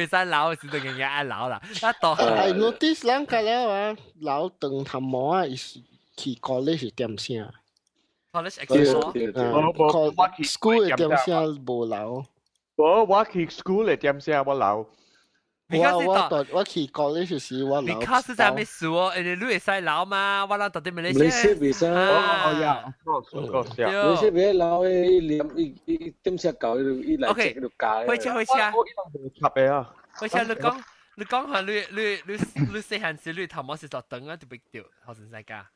使留，時陣硬愛留啦。啊，到。 I notice 人家了啊，留長頭毛啊，是去 college 是點聲？college 會 school 會點聲無留。無，我去 school 會點聲我留。我去 college 時我留。 Because 在咩事哦？因為你會使留嘛，我諗到底馬來西亞。馬來西亞袂使。哦呀，of course，馬來西亞袂留，伊連伊伊點聲搞伊來這就加。火車火車。插的啊。火車你講你講下你你你你細漢時你頭毛是做長啊，就袂著學生使加。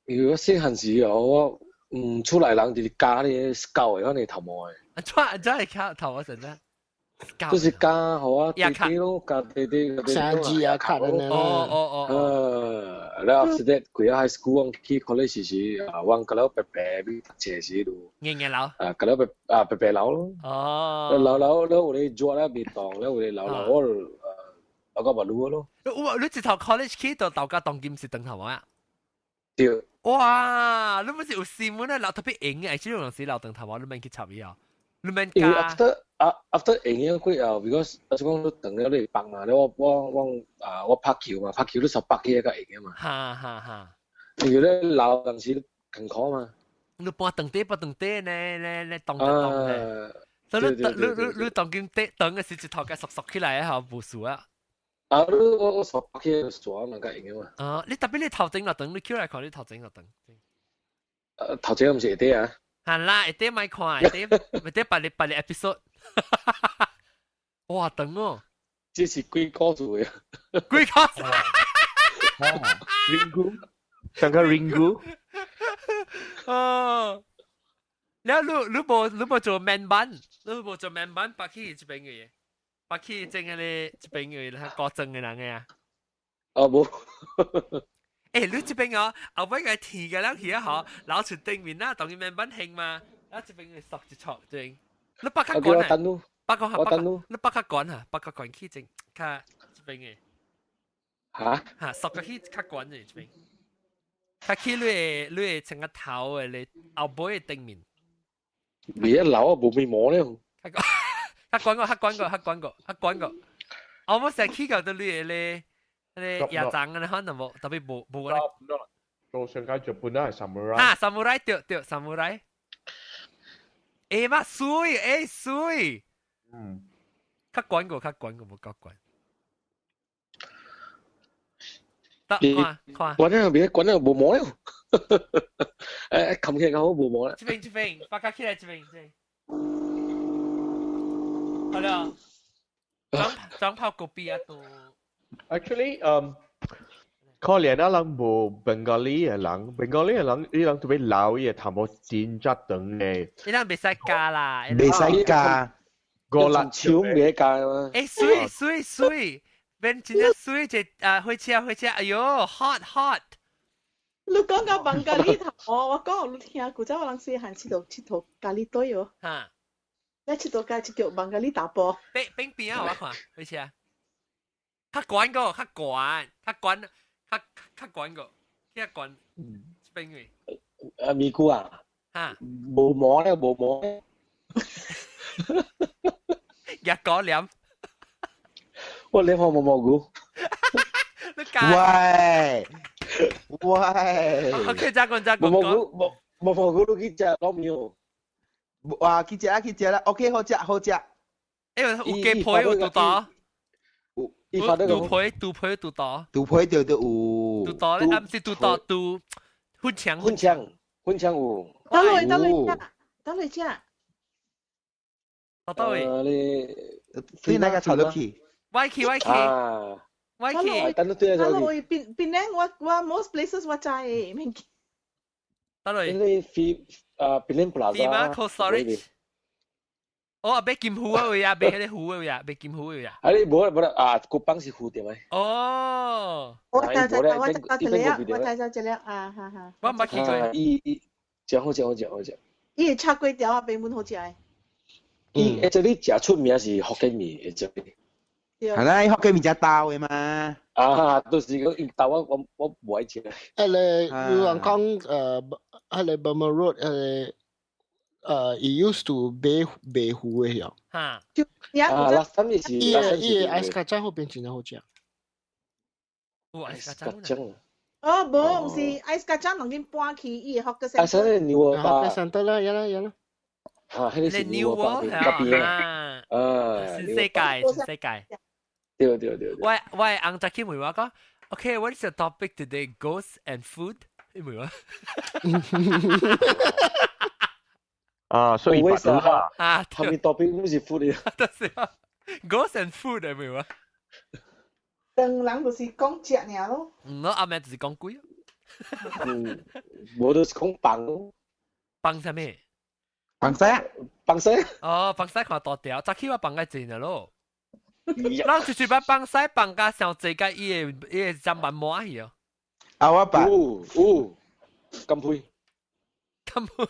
因為我細漢時哦，我嗯厝內人就是加咧教的，我個頭毛的。啊，怎怎會卡頭毛成怎？就是加予我弟弟咯，加弟弟三字啊，卡的呢。哦哦哦。然後 after that，規個 high school 我去 college 時啊，我個了白白去讀冊時就。硬硬留。啊，個了白啊白白留咯。哦。留留了有咧做咧袂當，了有咧留留我留到目擼咯。哇！你一頭 college 去到豆家當今是長頭毛啊？對。哇！你毋是有新聞啊？留特別型嘅，這種時留長頭毛，你免去插伊啊？你免因為加。 after 啊 after 用咗過後，because 啊就講你長了你會放嘛，我我啊我拍球嘛，拍球你十八起較會嘅嘛。哈哈哈。因為你留當時艱苦嘛。你搬長短搬長短呢？呢呢當就當呢。所以你你你你當今短長嘅時，一頭家縮縮起來啊，無事啊。啊！你我我十八起就煞嘛，較會嘅嘛。啊！你特別你頭前落長，你起來看你頭前落長。頭前毋是會短啊？係啦，會短莫看，會短會短別個別個 episode。哇，長哦！這是鬼故事嘅。鬼故事。 Ringu，上個 Ringu。哦。了你無做 man bun，你無做 man bun，白去這邊嘅嘢，白去整個咧這邊嘅，高裝嘅人嘅啊。啊無。欸，你這邊哦，後尾個天嘅了去啊嗬，老出頂面啦，當佢 man bun 興嘛，啊這邊嘅索一索正，你北較管啊？北較我等你北較管啊，北較管去正，較這邊嘅。嚇？嚇，索個去較管嘅這邊，較去你的成個頭嘅你後尾嘅頂面。未一留啊，無面膜咧。較管過，較管過，較管過，較管過。我冇成日去到都你嘅咧。咧亞長嘅可能無，特別無無咧。做上屆日本都係 samurai。啊，samurai 對對 samurai。欸嘛水，欸水。嗯。較管過，較管過，無較管。得看看。管了別管了無毛了。誒，冚起來較好無毛啦。這邊這邊，把較起來這邊這邊。好了。長長跑個邊啊都。 Actually，可憐啊，人無 Bengali 嘅人，Bengali 嘅人，伊人特別老，伊個頭毛真正長嘅。伊人袂使加啦，袂使加，五六手袂加嘛。欸，水水水，變真正水一啊，火車火車，哎喲，hot hot。你講到孟加里頭，我講你聽，古早我人細漢佚佗佚佗咖喱隊哦。哈。你佚佗家叫孟加里大波。邊邊邊啊，我看火車。較懸個，較懸，較懸，較較懸個。去遐懸邊位？啊，咪菇啊，嚇，無毛咧，無毛。日果臉，我臉好毛毛菇。你教喂喂， OK，再講再毛講。毛菇，毛毛毛菇都去食糯米哦。哇，去食啊去食啦，OK，好食好食。因為有雞皮有肚多，伊發得肚皮肚皮肚多，肚皮就有。肚多咧，啊唔是肚多肚粉腸。粉腸粉腸有。等落等落食，等落食。到倒位？你對那個炒落去。歪去歪去。歪去。等對等落去邊邊咧？我 most places 我知，免驚。等落。你飛啊，邊咧 plaza。飛馬 cold storage。哦，買金魚嘅位啊，買彼個魚嘅位啊，買金魚嘅位啊。啊，你無啦無啦啊，古邦是魚店咩？哦。我知知，我知一個，我知知一個啊，哈哈。我毋捌去過。伊伊真好食好食好食。伊的炒粿條啊，變本好食的。伊這裡食出名是福建麵，這裡。係啦，福建麵食豆的嘛。啊，都是講伊豆我我我無愛食。誒咧，有人講彼个 Burma Road 伊 used to 賣賣魚的曉。嚇。啊，last time 是。伊个伊个 ice kacang 嗰邊真正好食。有 ice kacang。哦，無，毋是 ice kacang，當今搬去伊个 hawker 啊，所以牛啊，center 啦，呀啦呀啦。啊，彼個是牛啊，嗰邊啊，啊，新世界，新世界。對對對。我我翁早去問我講，OK，what is the topic today? Ghosts and food？你問我。啊，所以白啦。啊，後面 topic 唔是 food 嘅。就是啊，ghosts and food 係咪話？當人就是講食爾咯。嗯，我阿妹就是講鬼。嗯，無就是講放咯。放啥物？放西啊！放西。哦，放西看大條，早起我放較濟了咯。咱就是把放西放甲上濟，甲伊个伊个砧板抹去哦。啊，我捌。有有，金配。金配。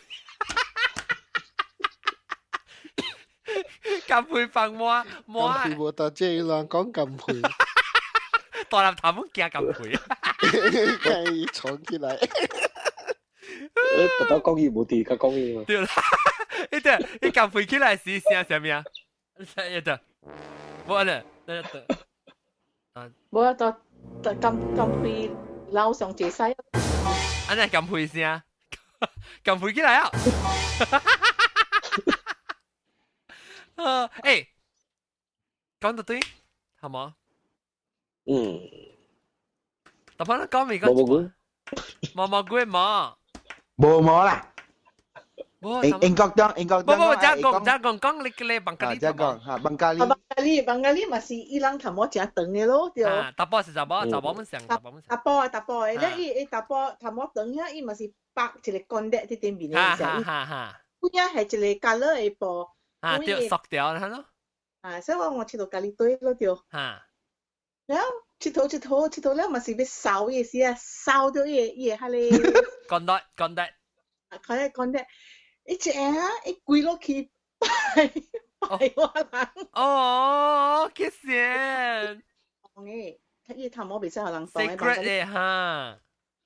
金配放抹抹。金配無得這人講金配。大粒頭毛驚金配。伊藏起來。特登講伊無佇，較講伊嘛。對啦，伊對，伊金配起來是聲啥物啊？伊對，無咧，對對。啊，無啊，到到金金配樓上坐西。按呢金配聲，金配起來啊！啊，欸，講到對，好冇？嗯。特別講未講？毛毛菇。毛毛菇冇。無毛啦。無。英國中，英國中。無無，再講再講講你你邦加利。再講嚇，邦加利。邦加利，邦加利嘛是伊人頭毛誠長的咯，對。啊，查埔是查埔，查埔們上，查埔們上。查埔的，查埔的，咧伊伊查埔頭毛長遐，伊嘛是綁一個鋼帶佇頂面的。哈哈哈哈。有影係一個 colour 的布。啊，對，塑掉啦咯。啊，所以我我佚佗家己對咯，對。哈。了，佚佗佚佗佚佗了嘛是欲掃伊時啊，掃著伊個伊個彼個。鋼帶，鋼帶。啊，佢個鋼帶，伊一下啊，伊跪落去拜拜我人。哦，幾險！誒，伊頭毛袂使予人動。 Secret 的哈。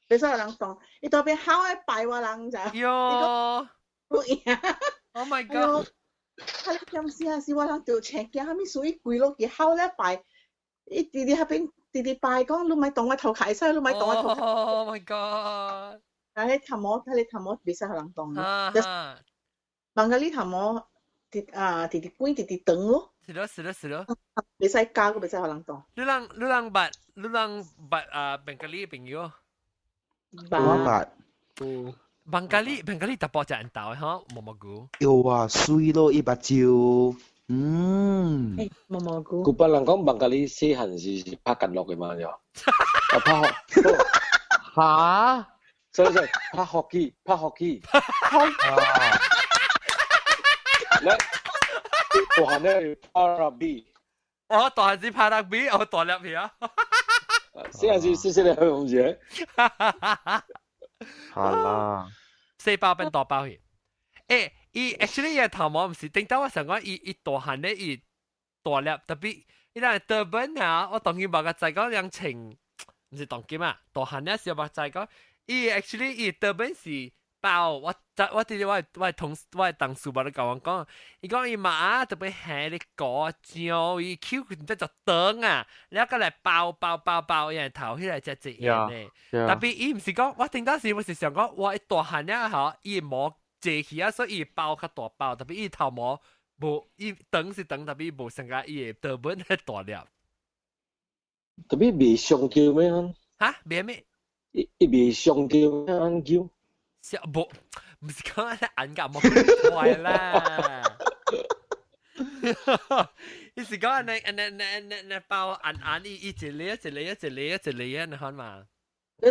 袂使予人動，伊特別好愛拜我人咋。喲。不贏。 Oh my god！啊！你點死啊？是我人著青驚，啥物事？伊跪落去好咧拜，伊直直彼邊直直拜，講你莫動我頭殼，會使你莫動我頭殼。 Oh my god！啊！彼頭毛，彼個頭毛袂使予人動。啊哈！邦加利頭毛，直啊直直滾，直直長咯。是咯是咯是咯。袂使加，閣袂使予人動。你人你人捌你人捌啊邦加利朋友？我捌。嗯。邦加利邦加利查埔食緣豆的吼，毛毛菇。有啊，水咯，伊目睭，嗯。欸，毛毛菇。古巴人講邦加利細漢是拍干樂的嘛？對。啊，拍學。嚇！所以所以拍 hockey，拍 hockey。啊。來，大漢咧拍 rugby。哦，大漢是拍 rugby，哦，大粒去啊。細漢是細細粒唔是？好啦，細包變大包去。欸，伊 actually 伊頭毛毋是，頂當我想講，伊伊大漢咧，伊大粒，特別伊若 turban 啊，我當然無個知講兩穿毋是當今啊，大漢了小目知講，伊 actually 伊 turban 是包，我我佇我我同我同事捌咧共我講，伊講伊媽特別下咧果醬，伊 Q 佢唔知就長啊，了閣來包包包包伊頭起來才自然咧。特別伊毋是講，我聽當時我是想講，我一大漢了吼，伊毛濟起啊，所以伊包較大包，特別伊頭毛無伊長是長，特別無成個伊的 turban 大粒。特別未上叫咩？嚇？未咩？伊伊未上叫咩？按叫？小無，毋是講按按甲冇壞啦。伊是講按呢按呢按呢按包按按伊伊一個一個一個一個按呢款嘛。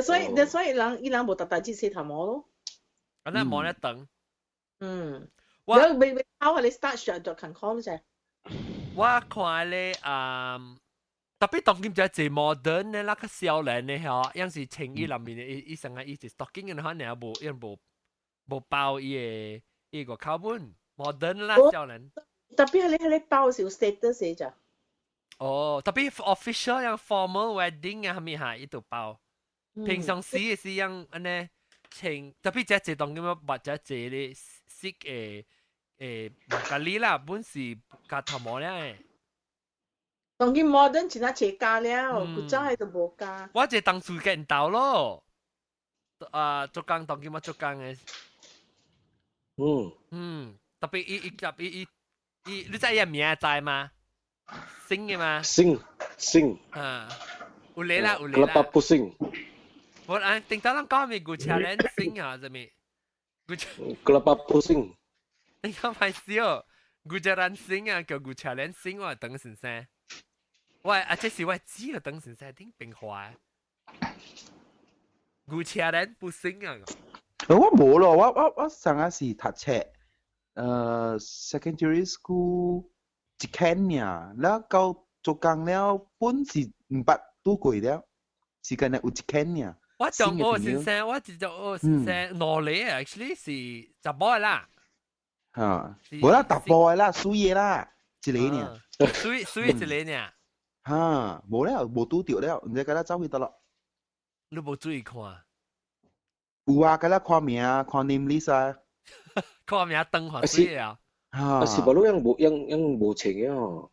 所以人伊人無特大只洗頭毛咯。按呢毛咧長。嗯。我未未頭你 start 上就近康啫。我看咧啊。特別當今就係 modern 咧，那個少年咧吼，樣是穿衣內面的，伊伊成個伊是 stocking 嘅款，爾無伊無無包伊個伊個口本 modern 啦少年。特別係你係你包是有 status 嘅咋？哦，特別 official 樣 formal wedding 啊，係咪嚇？伊就包。平常時嘅是樣按呢穿，特別這這當今或者這咧色誒誒咖喱啦，本是加頭毛咧。當今 modern 真係加了，古早係都無加。我這當初見到咯，啊，做工當今我做工嘅。嗯。嗯，特別伊伊特別伊伊，你知伊名知嗎？星嘅嘛？星星。啊，有理啦，有理啦。 Kelapa pusing。我啊，頂當人講咪古車人星啊，啥物？古車。 Kelapa pusing。你講歹笑，古車人星啊，叫古車人星，我等先生。喂，啊，這是我知啊，等先生頂變化。古車人不星啊！我無咯，我我我上個是讀冊，secondary school 一間爾，了到做工了，本是毋捌拄過了，是干焦有一間爾。我中學先生，我一中學先生，兩個 actually 是查某的啦。嚇，無啦，查埔的啦，水的啦，一個爾。水水一個爾。嚇，無了，無拄著了，毋知敢若走去佗咯。你無注意看？有啊，敢若看名，看 name list 啊。看名登看水啊。啊是無你樣無樣樣無穿嘅吼。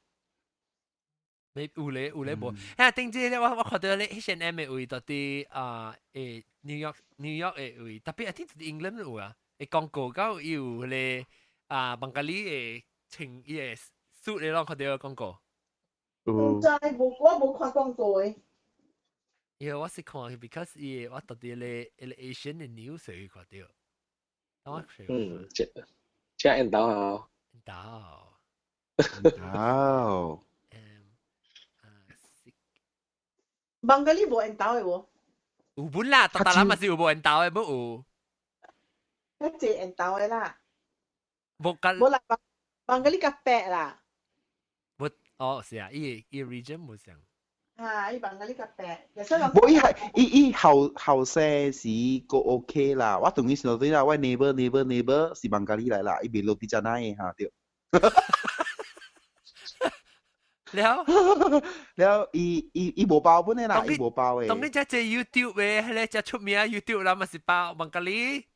沒有咧，有咧無。啊，頂次咧，我我看到咧 H&M 的位到佇啊，誒 New York New York 的位，特別 I think England 有啊，會廣告到有迄個啊，孟加里的穿伊的 suit 咧，攏看到廣告。毋知無，我無看廣告的。因為我是看，because 伊我特別咧，迄個 Asian 的 news 去看到。嗯，這這緣投啊。緣投。緣投。孟加里無緣投的無？有本啦，逐逐人嘛是有無緣投的，無有。較濟緣投的啦。無甲。無啦，孟加里較白啦。無，哦，是啊，伊伊 region 無相。啊，伊孟加里較白，無伊係伊伊後後生時個 OK 啦，我同伊想對啦，我 neighbor neighbor neighbor 是孟加里來啦，伊袂落佇遮那的哈對。了了，伊伊伊無包本的啦，伊無包的。當你這這 YouTube 的，彼個這出名 YouTube 啦，嘛是包孟加里。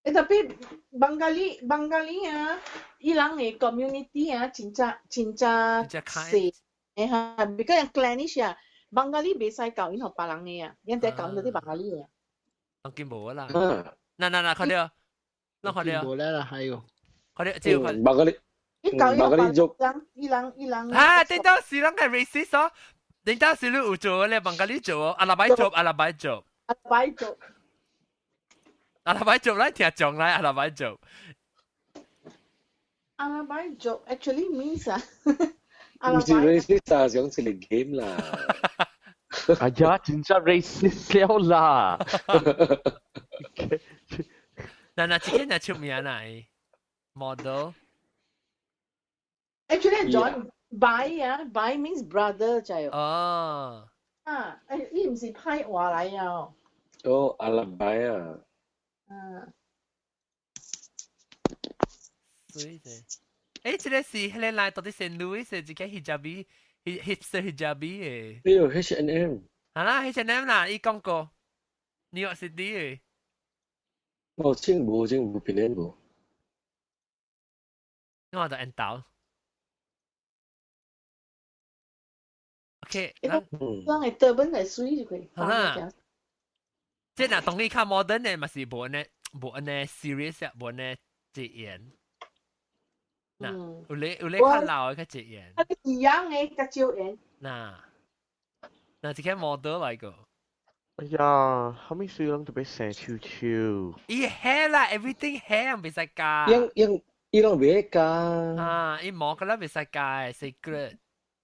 欸，特別孟加里孟加里啊，伊人的 community 啊，真正真正細。欸哈，比較 clannish 啊，孟加里袂使教𪜶予別人的啊，𪜶得教𪜶啲孟加里的。當今無啦。嗱嗱嗱，看到，咱看到。無咧啦，係哦。看到，這個孟加里。伊教𪜶予別人，伊人伊人。啊，頂當時人係 racist 哦，頂當時你有做咧，孟加里做，阿拉擺做，阿拉擺做。阿拉擺做。阿拉擺做來聽講來，阿拉擺做。阿拉擺做 actually means 啊。唔是 racist 啊，想一個 game 啦。哎呀，真正 racist 了啦！嗱嗱，這個若出名啦，model。 Actually, John, bhai 啊，bhai means brother 就係。哦。啊，誒，伊毋是歹話來啊。哦，阿拉擺啊。嗯。所以啫。誒，這個是彼個來到底聖路易斯一個 hijabi，hipster hijabi 的。呢個 H&M。係啦，H&M 啦，伊講過 New York City 嘅。哦，清無清無變咧無。我就按到。OK，咱會德本來水就可以。好啦，這若當你較 modern 的，嘛是無按呢，無按呢 serious 啊，無按呢自然。嗱，有咧有咧較老的較自然。啊，一樣的較少緣。嗱，嗱，這個 model 來個。哎呀，後尾水人特別生手手。伊 hair 啦，everything hair 袂使加。應應伊攏袂加。啊，伊毛個啦袂使加的 secret。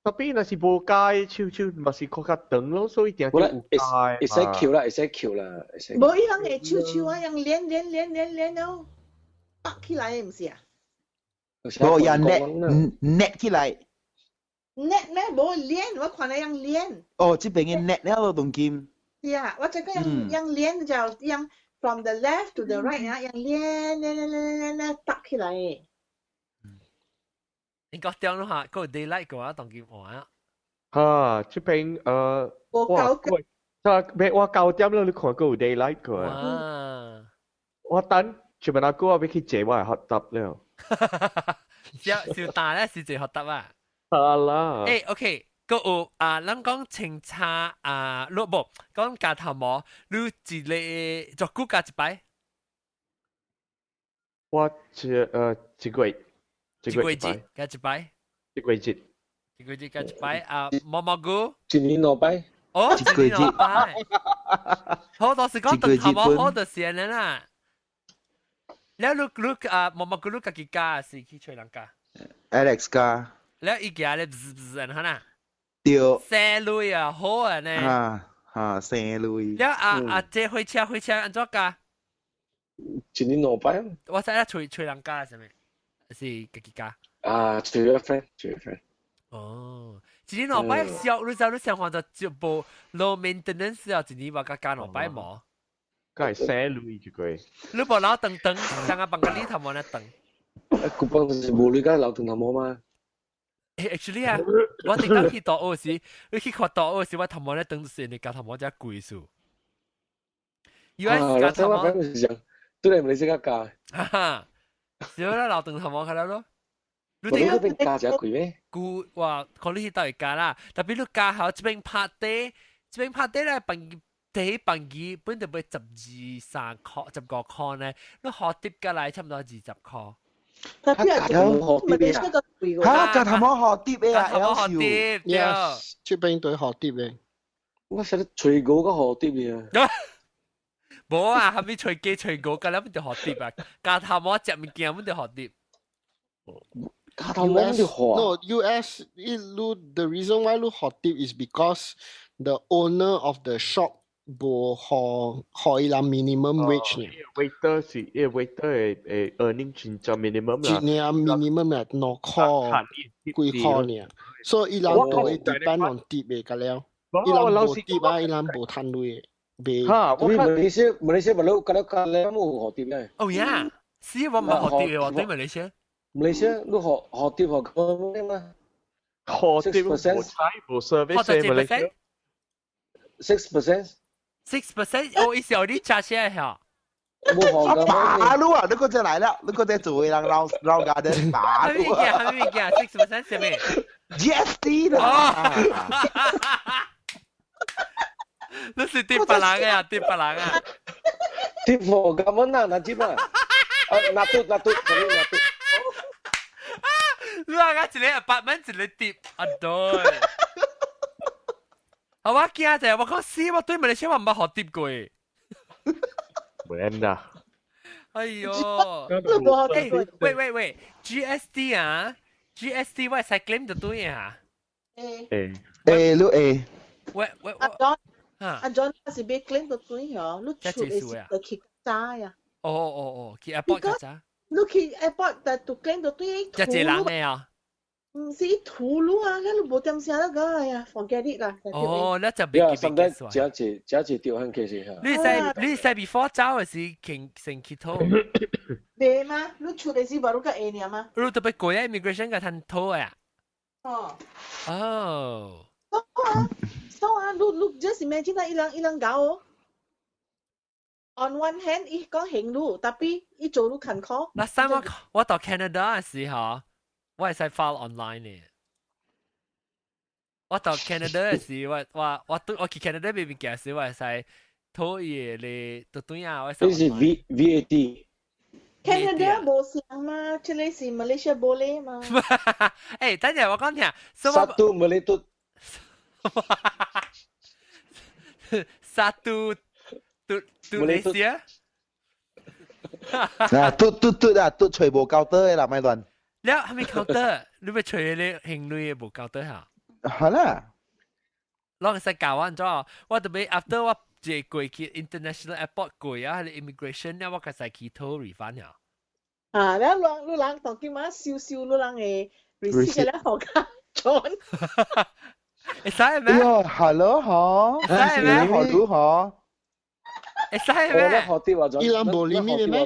特別若是無加的手手，嘛是較較長咯，所以定定有加。會使翹啦，會使翹啦，會使。無伊人會手手啊，用連連連連連了，拔起來的毋是啊？無呀，net net 起來。 net 咩？無連，我看你用連。哦，這邊嘅 net 了咯，當今。是啊，我這個用用連就用 from the left to the right 啊，用連連連連連連搭起來。你講點咯嚇，個 daylight 嘅話當今換啊。嚇，這邊我我我9點了，你看過有 daylight 個。啊！我等前面阿哥我要去坐我的 hot tub 了。小小大咧是坐 hot tub 啊。好啦。誒，OK。個有啊，咱講清茶啊，你無講鉸頭毛，你一個做久鉸一擺？我一一個月，一個月鉸一擺？一個月，一個月鉸一擺啊，毛毛菇？一年兩擺。哦，一年兩擺。好多時講長頭毛好多時間啦。了你你啊，毛毛菇你家己鉸是去揣人鉸？Alex 鉸。了伊行咧，滋滋按呢？對。生類啊，好啊呢。啊啊，生類。了啊啊，這火車火車按怎鉸？一年兩擺。我知啦，揣揣人鉸啥物？是家己鉸？啊，揣個 friend，揣個 friend。哦，一年兩擺小，你知你上看就就無 low maintenance 啊，一年話鉸鉸兩擺毛。梗係生類就個。你無留長長，像個房間裡頭無那長。啊，古幫是無你家留長頭毛嘛？ Actually 啊，我頂當去大學時，你去看大學時，我頭毛咧長時，你鉸頭毛才貴數。US 鉸頭毛，對你唔你識得鉸。哈哈，少啦，留長頭毛較了咯。你頂嗰邊鉸真貴咩？貴哇，可能去倒會鉸啦，特別你鉸好，這邊拍底，這邊拍底咧，飯第飯機本就買十二三箍、15箍呢，你學碟過來差不多20箍。嚇，鉸頭嚇，鉸頭毛學碟嘅啊，鉸頭毛學碟，yes，這邊對學碟嘅。我識得吹狗個學碟嘅。無啊，後尾吹雞吹狗，咁樣就學碟啊。鉸頭毛食物件，阮就學碟。鉸頭毛就學。 No, US 一路 the reason why 你學碟 is because the owner of the shop 無予予伊人 minimum wage 呢。 waiter 是，因為 waiter 的的 earning 真正 minimum 啦。真正 minimum 啦，2箍幾箍呢。所以伊人都會 depend on tip 的個了。伊人無 tip 啊，伊人無趁錢。袂。嚇，我馬來西亞馬來西亞不老，個了個了冇學碟咧。哦呀，是我冇學碟嘅，我對馬來西亞。馬來西亞你學學碟學咁咩嘛？學碟無菜無 service 馬來西亞。 6%。 6%，哦，意思你加起來嚇。冇學㗎。馬路啊，你個就來了，你個在做人老老家的馬路啊。係咩物件？6% 係咩？GST 啦。你是貼別人嘅啊？貼別人啊？貼貨咁樣啊？那貼啊？啊，拿嘟拿嘟，拿嘟。你話我一個 apartment 一個貼，啊對。啊！我驚就係我講死，我對馬來西亞我唔捌學貼過。冇啦。哎呦！喂喂喂，GST 啊，GST 我會使 claim 就對啊。誒誒誒，你誒。喂喂阿 John，阿 John 是欲 claim 就對哦，你出的是去早呀。哦哦哦，去 airport 較早。你去 airport 但就 claim 就對。一濟人的啊。唔是土路啊，你無點聲那個哎呀，forget it 啦。哦，你就別記別記這一這一條很其實嚇。你使你使 before 走的時，先先去討。袂嗎？你出的時無你較會爾嗎？你特別過 immigration 個趁討啊。哦。哦。啊，所啊，你你 just imagine 啊，伊人伊人搞哦。On one hand，伊講行路，tapi 伊做路勤苦。嗱，三我我到 Canada 嘅時候，我係使 file online 嘅。我到 Canada 嘅時，我我我對我去 Canada 邊邊嘅時，我係使討伊咧，對對啊，我呢是 VAT。 Canada 無相嘛，這裡是 Malaysia boleh 嘛。誒，等陣我講聽。Satu melutut。 Satu tu Malaysia。啊，嘟嘟嘟啊，嘟隨無交得的啦，咪亂。了係咪交得？你咪隨你行李無交得嚇？係啦。攏會使教我怎？我特別 after 我一過去 international airport 過啊，係 immigration 咧，我較使去討 refund 呀。啊，你人你人當今晚燒燒你人嘅 receipt 咧，學家 John。會使咩？係咯，嗬。會使咩？學到嗬。會使咩？學啲話咗。伊人無 limit 咩？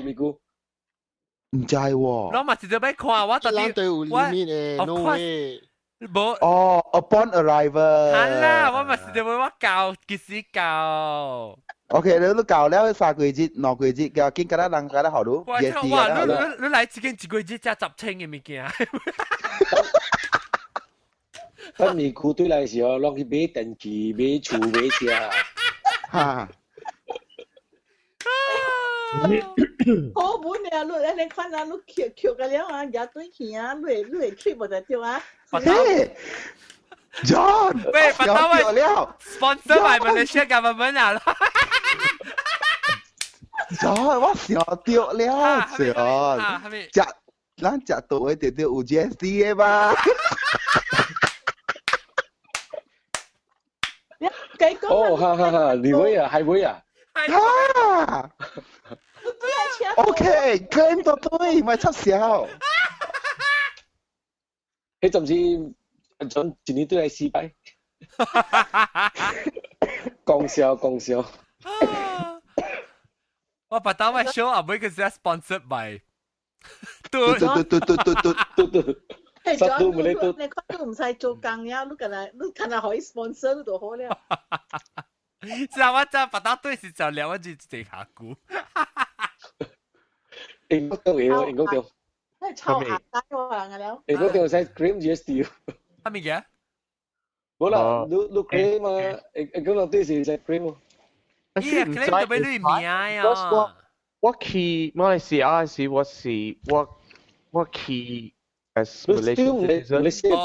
唔知喎。我嘛是就欲看，我到底對有 limit 嘅，no way。無哦，upon arrival。係啦，我嘛是就我教，幾時教？OK，你都教了3個月、2個月，叫見敢人敢學到。哇！哇！你你你來這間一個月才10千嘅物件。等美股對來時候，攏去買電器、買厝、買車。哈！好本啊！你你看啊，你捡捡個了啊，舉對去啊，你會你會 trip 無就對啊。 John，喂，把到位了，sponsor by Malaysia government 啊。 John，我想到了，John，食咱食到會得到有 GST 的吧？哦，哈哈哈，你會啊，係會啊。啊！OK，claim 到對，咪出笑。佢甚至準一年對來四擺。講笑講笑。我把當我 show 啊，每個是 sponsored by。對對對對對對對對。係咗，你你看都唔使做工了，你干那你干那可以 sponsor 你就好了。知道我真把當對是就聊，我就自下估。英國對，英國對。係臭鴨仔我人了。英國對使 claim GST。係咪嘅？冇啦，你你 claim 嘛？英國對是使 claim。咦，claim 就俾你名呀。我我去馬來西亞時，我是我我去 as Malaysian citizen。哦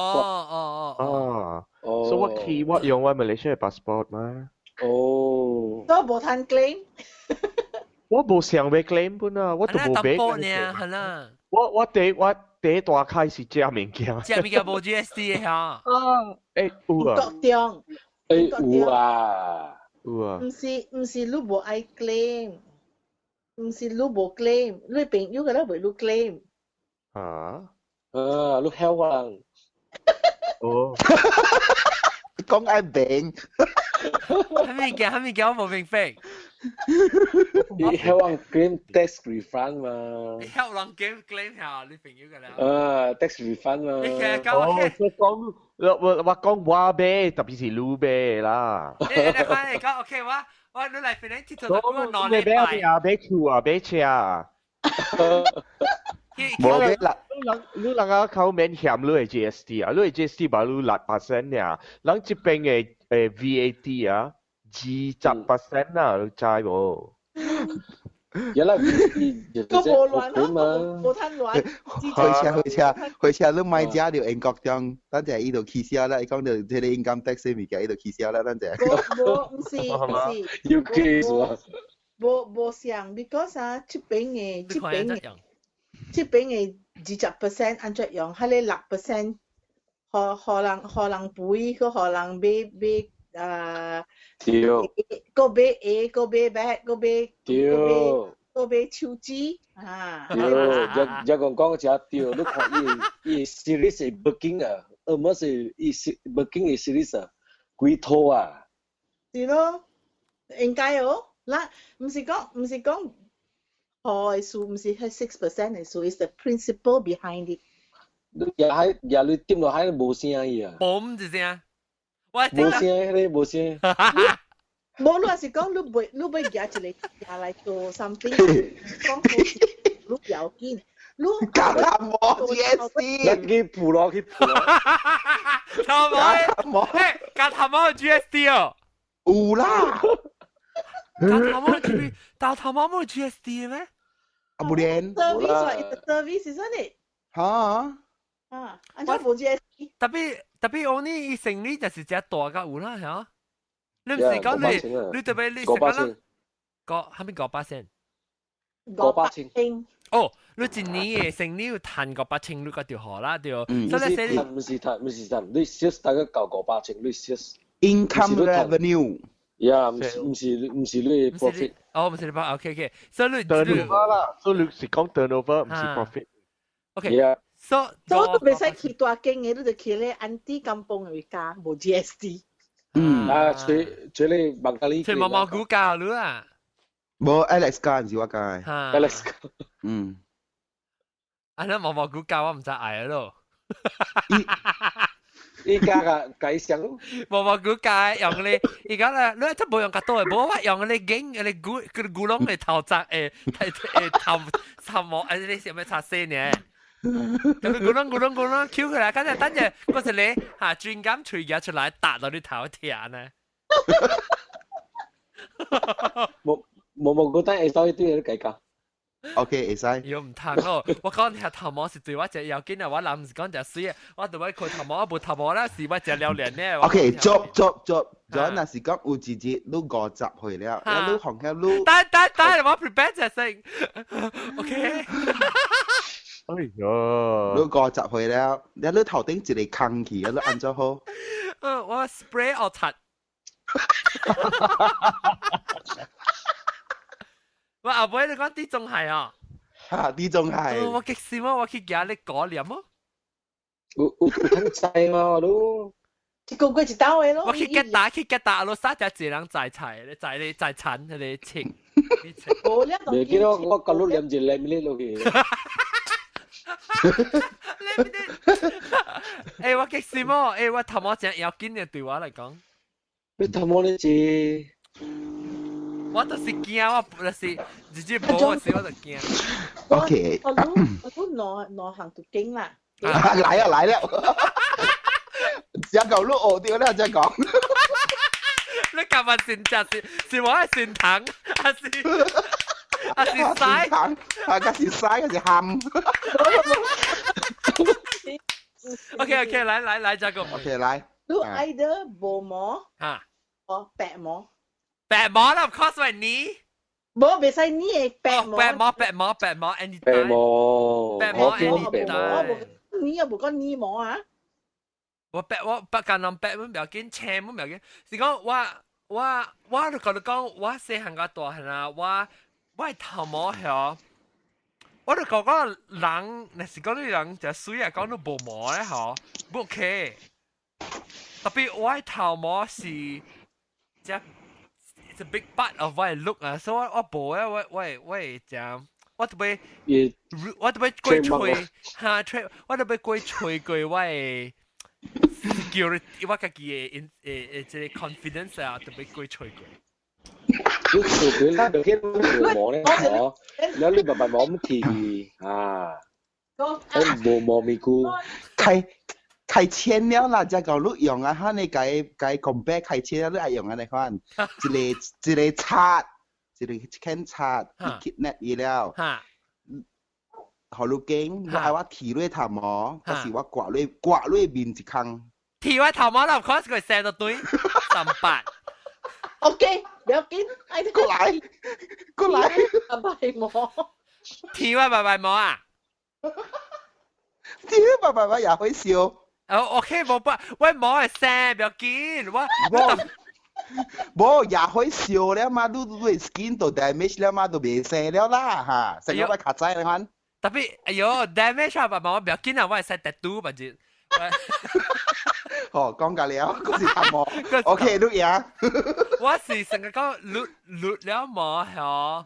哦哦。啊，所以我去我用我 Malaysia passport 嘛。哦。都無通 claim。我無想欲 claim 本啊，我都無買。呢，係啦。我我第我第一大開是食物件。食物件無 GST 嘅嚇。啊，欸有啊。國中。欸有啊。有啊。毋是毋是，你無愛 claim，毋是你無 claim，你朋友個咧袂你 claim。啊？啊，你曉我人。哦。講愛病。係咪嘅？係咪嘅？我無明白。你曉人 claim tax refund 嘛？你曉人 claim claim 下，你朋友個啦。啊，tax refund 嘛。你其實講，哦，講我我我講我買，特別是你買啦。你你講你講 OK，我我你來分享鐵頭我兩禮拜。買啊，買厝啊，買車啊。無買啦。你人你人啊口免嫌你的 GST 啊，你的 GST 把你6% 爾，人這邊的VAT 啊，20% 啊，你知無？原來個無亂咯，無趁亂。回車回車回車，你買食著英國中，等陣伊就取消啦。伊講著這個 income tax 物件，伊就取消啦。等陣。無無，毋是毋是。 UK 是吧？無無像，because 啊，這邊的這邊的這邊的20% 按怎用？彼個6% 予予人予人賠，閣予人買買啊。對。閣買 A，閣買 B，閣買。對。閣買手指啊。對，一一講講真對，你看伊伊 series 是 booking 啊，而唔是伊 booking 的 series 啊，幾套啊？是咯，應該哦。咱毋是講毋是講。好的數，毋是彼6% 的數，is the principle behind it。你也喺也你掂落喺無聲伊啊。嘣一聲，我無聲，你無聲。無，你是講你欲舉一個來做 something，講好你要緊，你加頭毛 GST，你去付咯，去付咯。頭毛，嘿，加頭毛 GST 哦。有啦。加頭毛 G，但頭毛冇 GST 咩？啊，無連。 Service ，it's a service, isn't it？嚇？啊，按怎無 GST？特別特別我呢生理就是只大甲有啦，嚇。你唔是講你特別你五百千，個係咪500千？500千。哦，你一年的生理有賺500千，你個就好啦，對。唔是賺，唔是賺，唔是賺，你 sales 大概夠五百千，你 sales。 Income revenue。呀，唔是你 profit。哦，唔是你 profit，OK OK。所以你 turnover 啦，所以你是講 turnover，唔是 profit。 OK。所以都袂使去大間嘅，你就去咧 auntie kampung 嘅加無 GST。嗯。啊，吹吹你孟加拉。吹毛毛股教你啊。無 Alex 教唔是我教。 Alex。嗯。啊，那毛毛股教我唔知愛咯。依家個計上咯。毛毛股教用你，而家咧，你真冇用較多嘅，無我用你鏡，你古個古龍嘅頭髮誒，誒頭頭毛，誒你是咩擦線呢？咁你咕隆咕隆咕隆翹起來，跟住等陣嗰時你嚇轉咁隨嘢出來打到你頭痛呢。冇冇冇，嗰單會使對你計較。 OK，會使。又唔通咯！我講你頭毛是對我隻要緊啊！我諗唔是講隻水啊，我對我看頭毛，我無頭毛啦，是我隻了練呢。 OK，做做做做，若是講有一日你50歲了，你紅起你。等等等，我 prepare 隻先。OK。哎呀！你50歲了，你頭頂一個空去，你按怎好？嗯，我 spray 我擦。我後尾你講啲仲係啊？嚇，啲仲係。我激死我，我去夾你果念哦。有有通知嘛都？一個月一兜的咯。我去吉打去吉打，攞三隻一人摘菜，你摘你摘田，你切。未記得我舊佬念一念你落去。欸，我激死我！欸，我頭毛真要緊的，對我來講。你頭毛你是？我就是驚，我就是直接無我時我就驚。 OK。我攏兩兩項都驚啦。來啊來了，只嚿碌學掉啦，只講。你今日先食是是我的先糖，還是還是屎？啊，嗰是屎，嗰是鹹。 OK OK，來來來，再個。 OK 來。你 either 無毛，嚇，哦白毛。白毛啦，of course 係你。無，袂使你的白毛。白毛白毛白毛，anytime。白毛。白毛 anytime。你又無講你毛啊？我白我白間人白，我唔要緊，青我唔要緊。是講我我我就甲你講，我細漢甲大漢啊，我我的頭毛曉，我就講講人，若是講你人就水啊，講你無毛咧吼，不 OK。特別我的頭毛是，這 it's a big part of 我的 look 啊，所以我我無咧，我我我會講，我特別，我特別過吹，哈吹，我特別過吹過我的 security，我家己的誒誒這個 confidence 啊，特別過吹過。你吹過啦，就見無毛咧，嗬，然後你慢慢毛咁剃啊，無毛咪菇，開開錢了啦，才夠你用啊！哈，你該該 compare 開錢了，你愛用啊？你看，一個一個刷，一個肯刷，你 kidnap 伊了，予你驚，你愛我剃你頭毛，還是我刮你刮你面一空？剃我頭毛啦，of course 佢生到對300。 OK，不要緊，過來，過來，拜拜毛，剃我拜拜毛啊！剃我拜拜毛也會笑。哦，OK，無不，我毛會生，不要緊，我無也會笑了嘛，你你 skin 都 damage 了嘛，都袂生了啦嚇，成個我卡仔你看。特別，哎呦，damage 啊，白毛不要緊啊，我會使 tattoo 反正。哦，講夠了，嗰是頭毛。OK，你贏。我是成日講捋捋了毛嗬，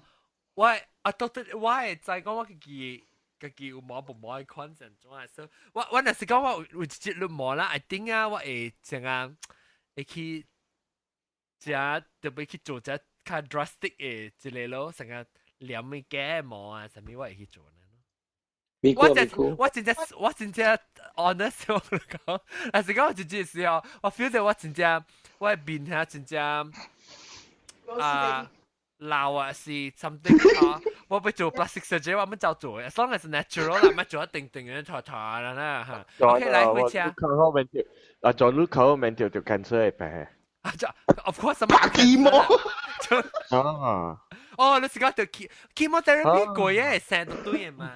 我啊到底我會知講我自己家己有毛無毛的款成種啊，所以我我若是講我有一隻捋毛啦，I think 啊，我會成啊會去食特別去做隻較 drastic 嘅一個咯，成個黏嘅假毛啊，啥物我會去做呢。我真我真正我真正 honest 我講，但是講我真正是哦，我 feel 到我真正我面下真正啊老啊是 something 啊，我欲做 plastic surgery 我欲走做，as long as natural 啦，欲做一定定嘅妥妥啦啦嚇。OK，來回車。啊，做你口面就就 cancer 嘅病。啊，就 of course 拍 chemo。啊。哦，你是講就 chemotherapy 貴嘅，成都對嘅嘛。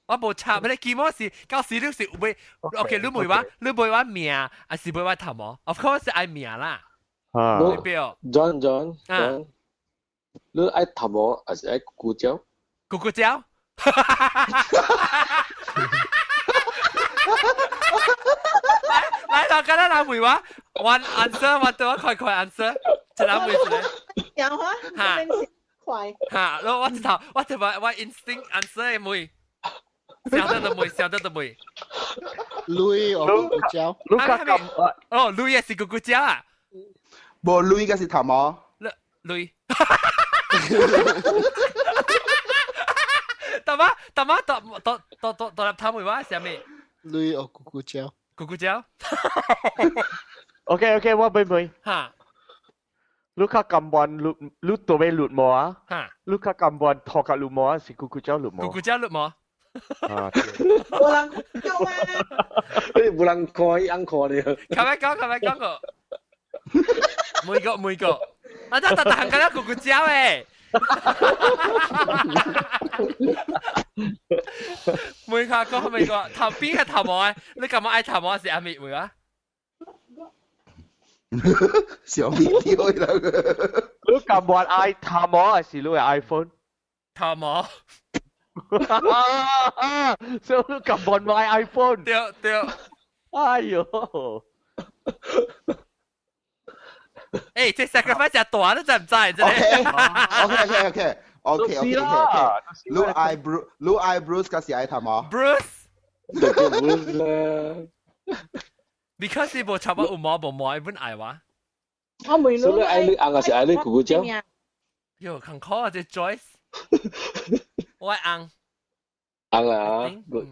我無插，你 chemo 是到時你是有欲，OK，你問我，你問我命，還是問我頭毛？Of course 是愛命啦。啊。對不？ John John John，你愛頭毛還是愛咕咕叫？咕咕叫。來來，來，來，來問我，one answer，我對我快快 answer，一人問一個。有啊，嚇，快。嚇，我一頭，我就話我 instinct answer 的問。曉得都未，曉得都未。鐳哦，咕咕蕉。哦，鐳也是咕咕蕉啊。無鐳嘅是頭毛。鐳。大媽，大媽，大大大大大頭毛話啥物？鐳哦，咕咕蕉。咕咕蕉。 OK OK，我問問。嚇。你較甘願你你倒尾綠毛啊？嚇。你較甘願頭殼綠毛啊？是咕咕蕉綠毛？咕咕蕉綠毛。啊！無人看啊！你無人看，伊翁看你。較歹講，較歹講個。每個每個，啊！得得得，行緊啦，咕咕蕉誒。每個講每個頭邊個頭毛啊？你感覺愛頭毛是阿咪會啊？小咪掉啦！你甘願愛頭毛還是你 iPhone？頭毛。所以你甘願買 iPhone？對對。哎呦！欸，這 sacrifice 真大，你知唔知？ OK OK OK OK OK OK。你愛 Bruce，你愛 Bruce 還是愛頭毛？Bruce。 Bruce 啦。 Because 伊無差不多有毛無毛，伊本愛我。我問你愛你翁還是愛你咕咕蕉？喲，艱苦啊，這 choice。我愛翁。翁啊，good。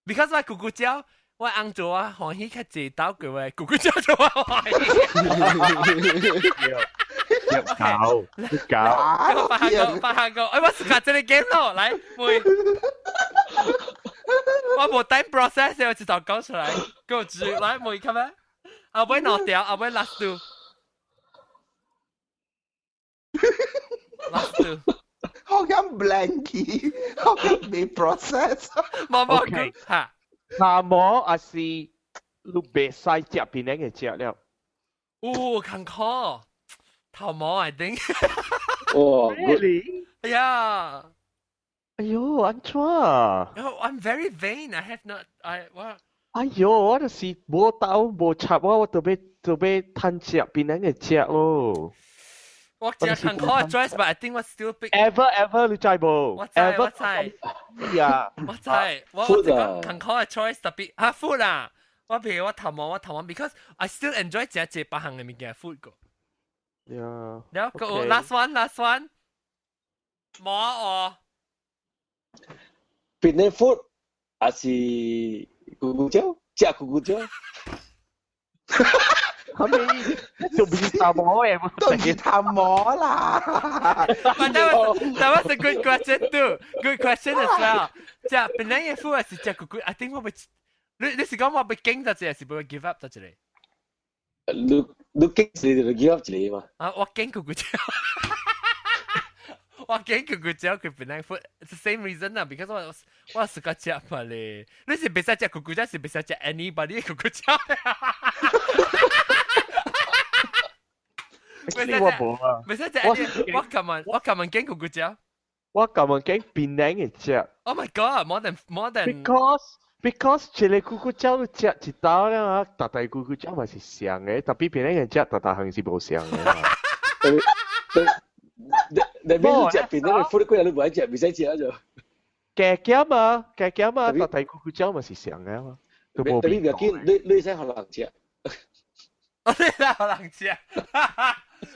Because 我咕咕蕉，我翁做我歡喜較濟鬥過我咕咕蕉做我歡喜。搞搞。發下個，發下個，哎，我試下這個 game 咯，來，妹。我無 time process，我直頭講出來，給我知，來，妹，看咩？後尾兩條，後尾 last two。last two。好像 blanky，好像未 process。冇冇，嚇。頭毛還是你袂使食檳榔嘅食了？哦，艱苦，頭毛 I think。哦，really？哎呀，哎呦，按怎啊？I'm very vain. I have not. I 我。哎呦，我就是無刀無插我，我特別特別貪食檳榔嘅食咯。我食艱苦嘅 choice，but I think 我 still pick。 Ever ever 你知無？我知我知。呀！我知，我我講艱苦嘅 choice 特別啊 food 啊，我譬如我頭毛我頭毛，because I still enjoy 食這別項嘅物件 food 個。 Yeah。然後個 last one last one，毛哦。檳榔 food 還是咕咕蕉？食咕咕蕉？係咪就唔是頭毛嘅？都唔是頭毛啦。 But that was a good question too. Good question as well. 食檳榔嘅 food 還是食咕咕？I think 我會，你你是講我會驚就一個，是會 give up 就一個？你你驚是就 give up 一個嘛？啊，我驚咕咕蕉。我驚咕咕蕉佢檳榔 food。It's the same reason 啊，because 我我是個食嘛咧。你是袂使食咕咕蕉，是袂使食 anybody 咕咕蕉。我無啊，袂使食，我琴日我琴日驚咕咕蕉。我琴日驚檳榔嘅食。 Oh my god! More than more than. Because 一個咕咕蕉你食一道了啊，逐大咕咕蕉嘛是相嘅，特別檳榔嘅食，逐大項是無相嘅。你你邊食檳榔嘅 food 幾日你唔愛食，袂使食就。加減啊，加減啊，逐大咕咕蕉嘛是相嘅嘛。特別唔要緊，你你使予人食。我你來予人食。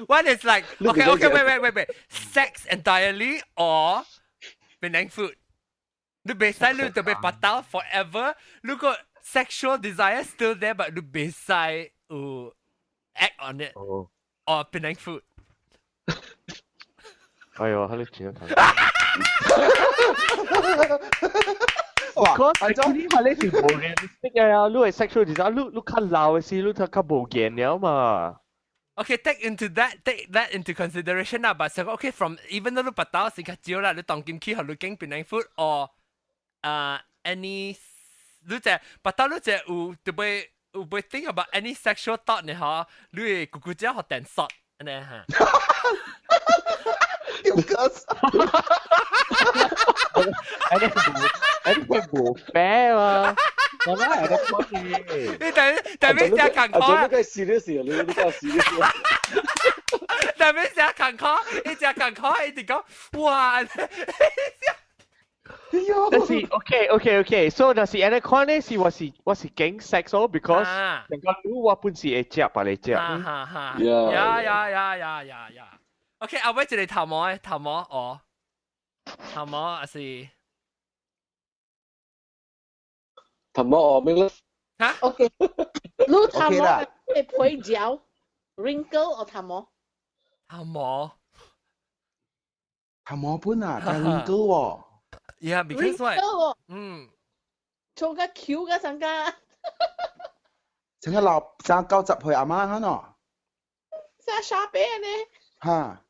One is like, okay, wait, wait, wait, wait. Sex entirely or Penang food? 你袂使你就欲腹肚 forever。如果 sexual desire still there, but 你袂使有 act on it. Or Penang food. 哎呦，佢哋轉頭。哇！ Because 呢係你是無 realistic 嘅啊，你係 sexual desire，你較老嘅時，你較較無見了嘛。 Okay, take that into consideration 啦。But 想講 okay, from even though 你腹肚是較少啦，你當今去予你揀 Penang food or any 你就腹肚你就有特別有會 think about any sexual thought 呢？嗬，你會咕咕只予電索呢嚇。條歌。哎，你無 fair 嘛？我哪係得講嘅？你等等咩只近啊，做咩個 serious 啊？你個 serious？等咩只近考？你只近考一直講哇！但是 OK，所以但是按呢看呢是我是揀 sex 哦，because 人家你我本是會食，別嚟食。哈哈哈！呀呀呀呀呀呀！OK，後尾一個頭毛的頭毛哦，頭毛還是頭毛哦咩咧？嚇？OK，你頭毛會皮膠 wrinkle 或頭毛？頭毛，頭毛本啊，加 wrinkle 喎。 Yeah, because what？嗯，做個 Q 嘅成個，成個老成90歲阿媽喏。成傻啤呢？嚇。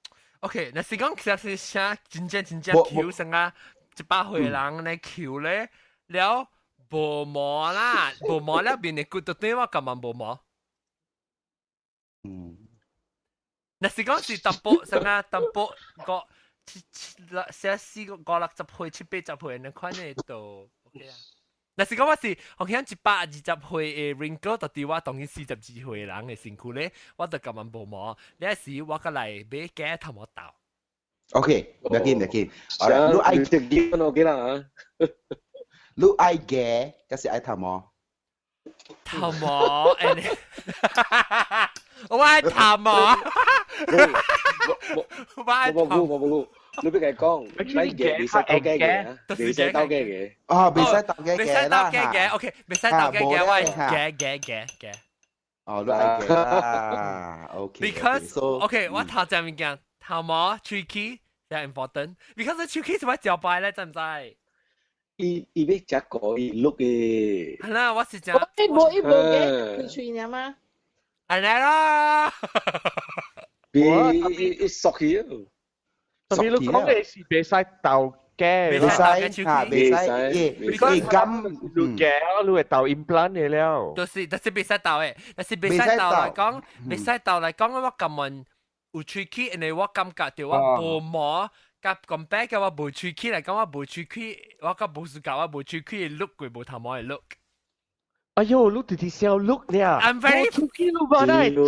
OK，若是講其實是啥真正真正 Q 成啊，100歲人咧 Q 咧，了無毛啦，無毛了面的骨都對我感覺無毛。若是講是淡薄成啊淡薄個七七六寫四個五六十歲七八十歲那款的就 OK 啊。若是講我是好像120歲的 wrinkle，就對我當佢42歲人的身軀咧，我就感覺無毛。你時我過來買假頭毛豆。 OK，唔要緊唔要緊。你愛食煙 OK 啦。你愛假，還是愛頭毛？頭毛，我愛頭毛。我愛頭毛。我冇你別佢講，唔係嘅，未使鬥嘅嘅，未使鬥嘅嘅。啊，未使鬥嘅未使鬥嘅嘅，OK，未使鬥嘅嘅，我係嘅嘅嘅嘅。哦，你愛嘅啦，OK。 Because OK，我頭隻物件頭毛、喙齒係 important。Because 喙齒是我招牌咧，知唔知？伊伊欲食個伊錄嘅。係啦，我是食。伊無伊無嘅喙齒爾嗎？係啦。伊伊伊縮去。特別你講嘅是袂使鬥嘅，袂使嚇，袂使，伊咁你嘅，你會鬥 implant 嘅了。就是袂使鬥嘅，但是袂使鬥來講，袂使鬥來講，我感覺有喙齒，因為我感覺到我無毛，佮 compare 嘅我無喙齒來講，我無喙齒，我較無 suka 我無喙齒的 look 過無頭毛的 look。哎呦，你直直想 look 咧？I'm very 出去你無哪會食，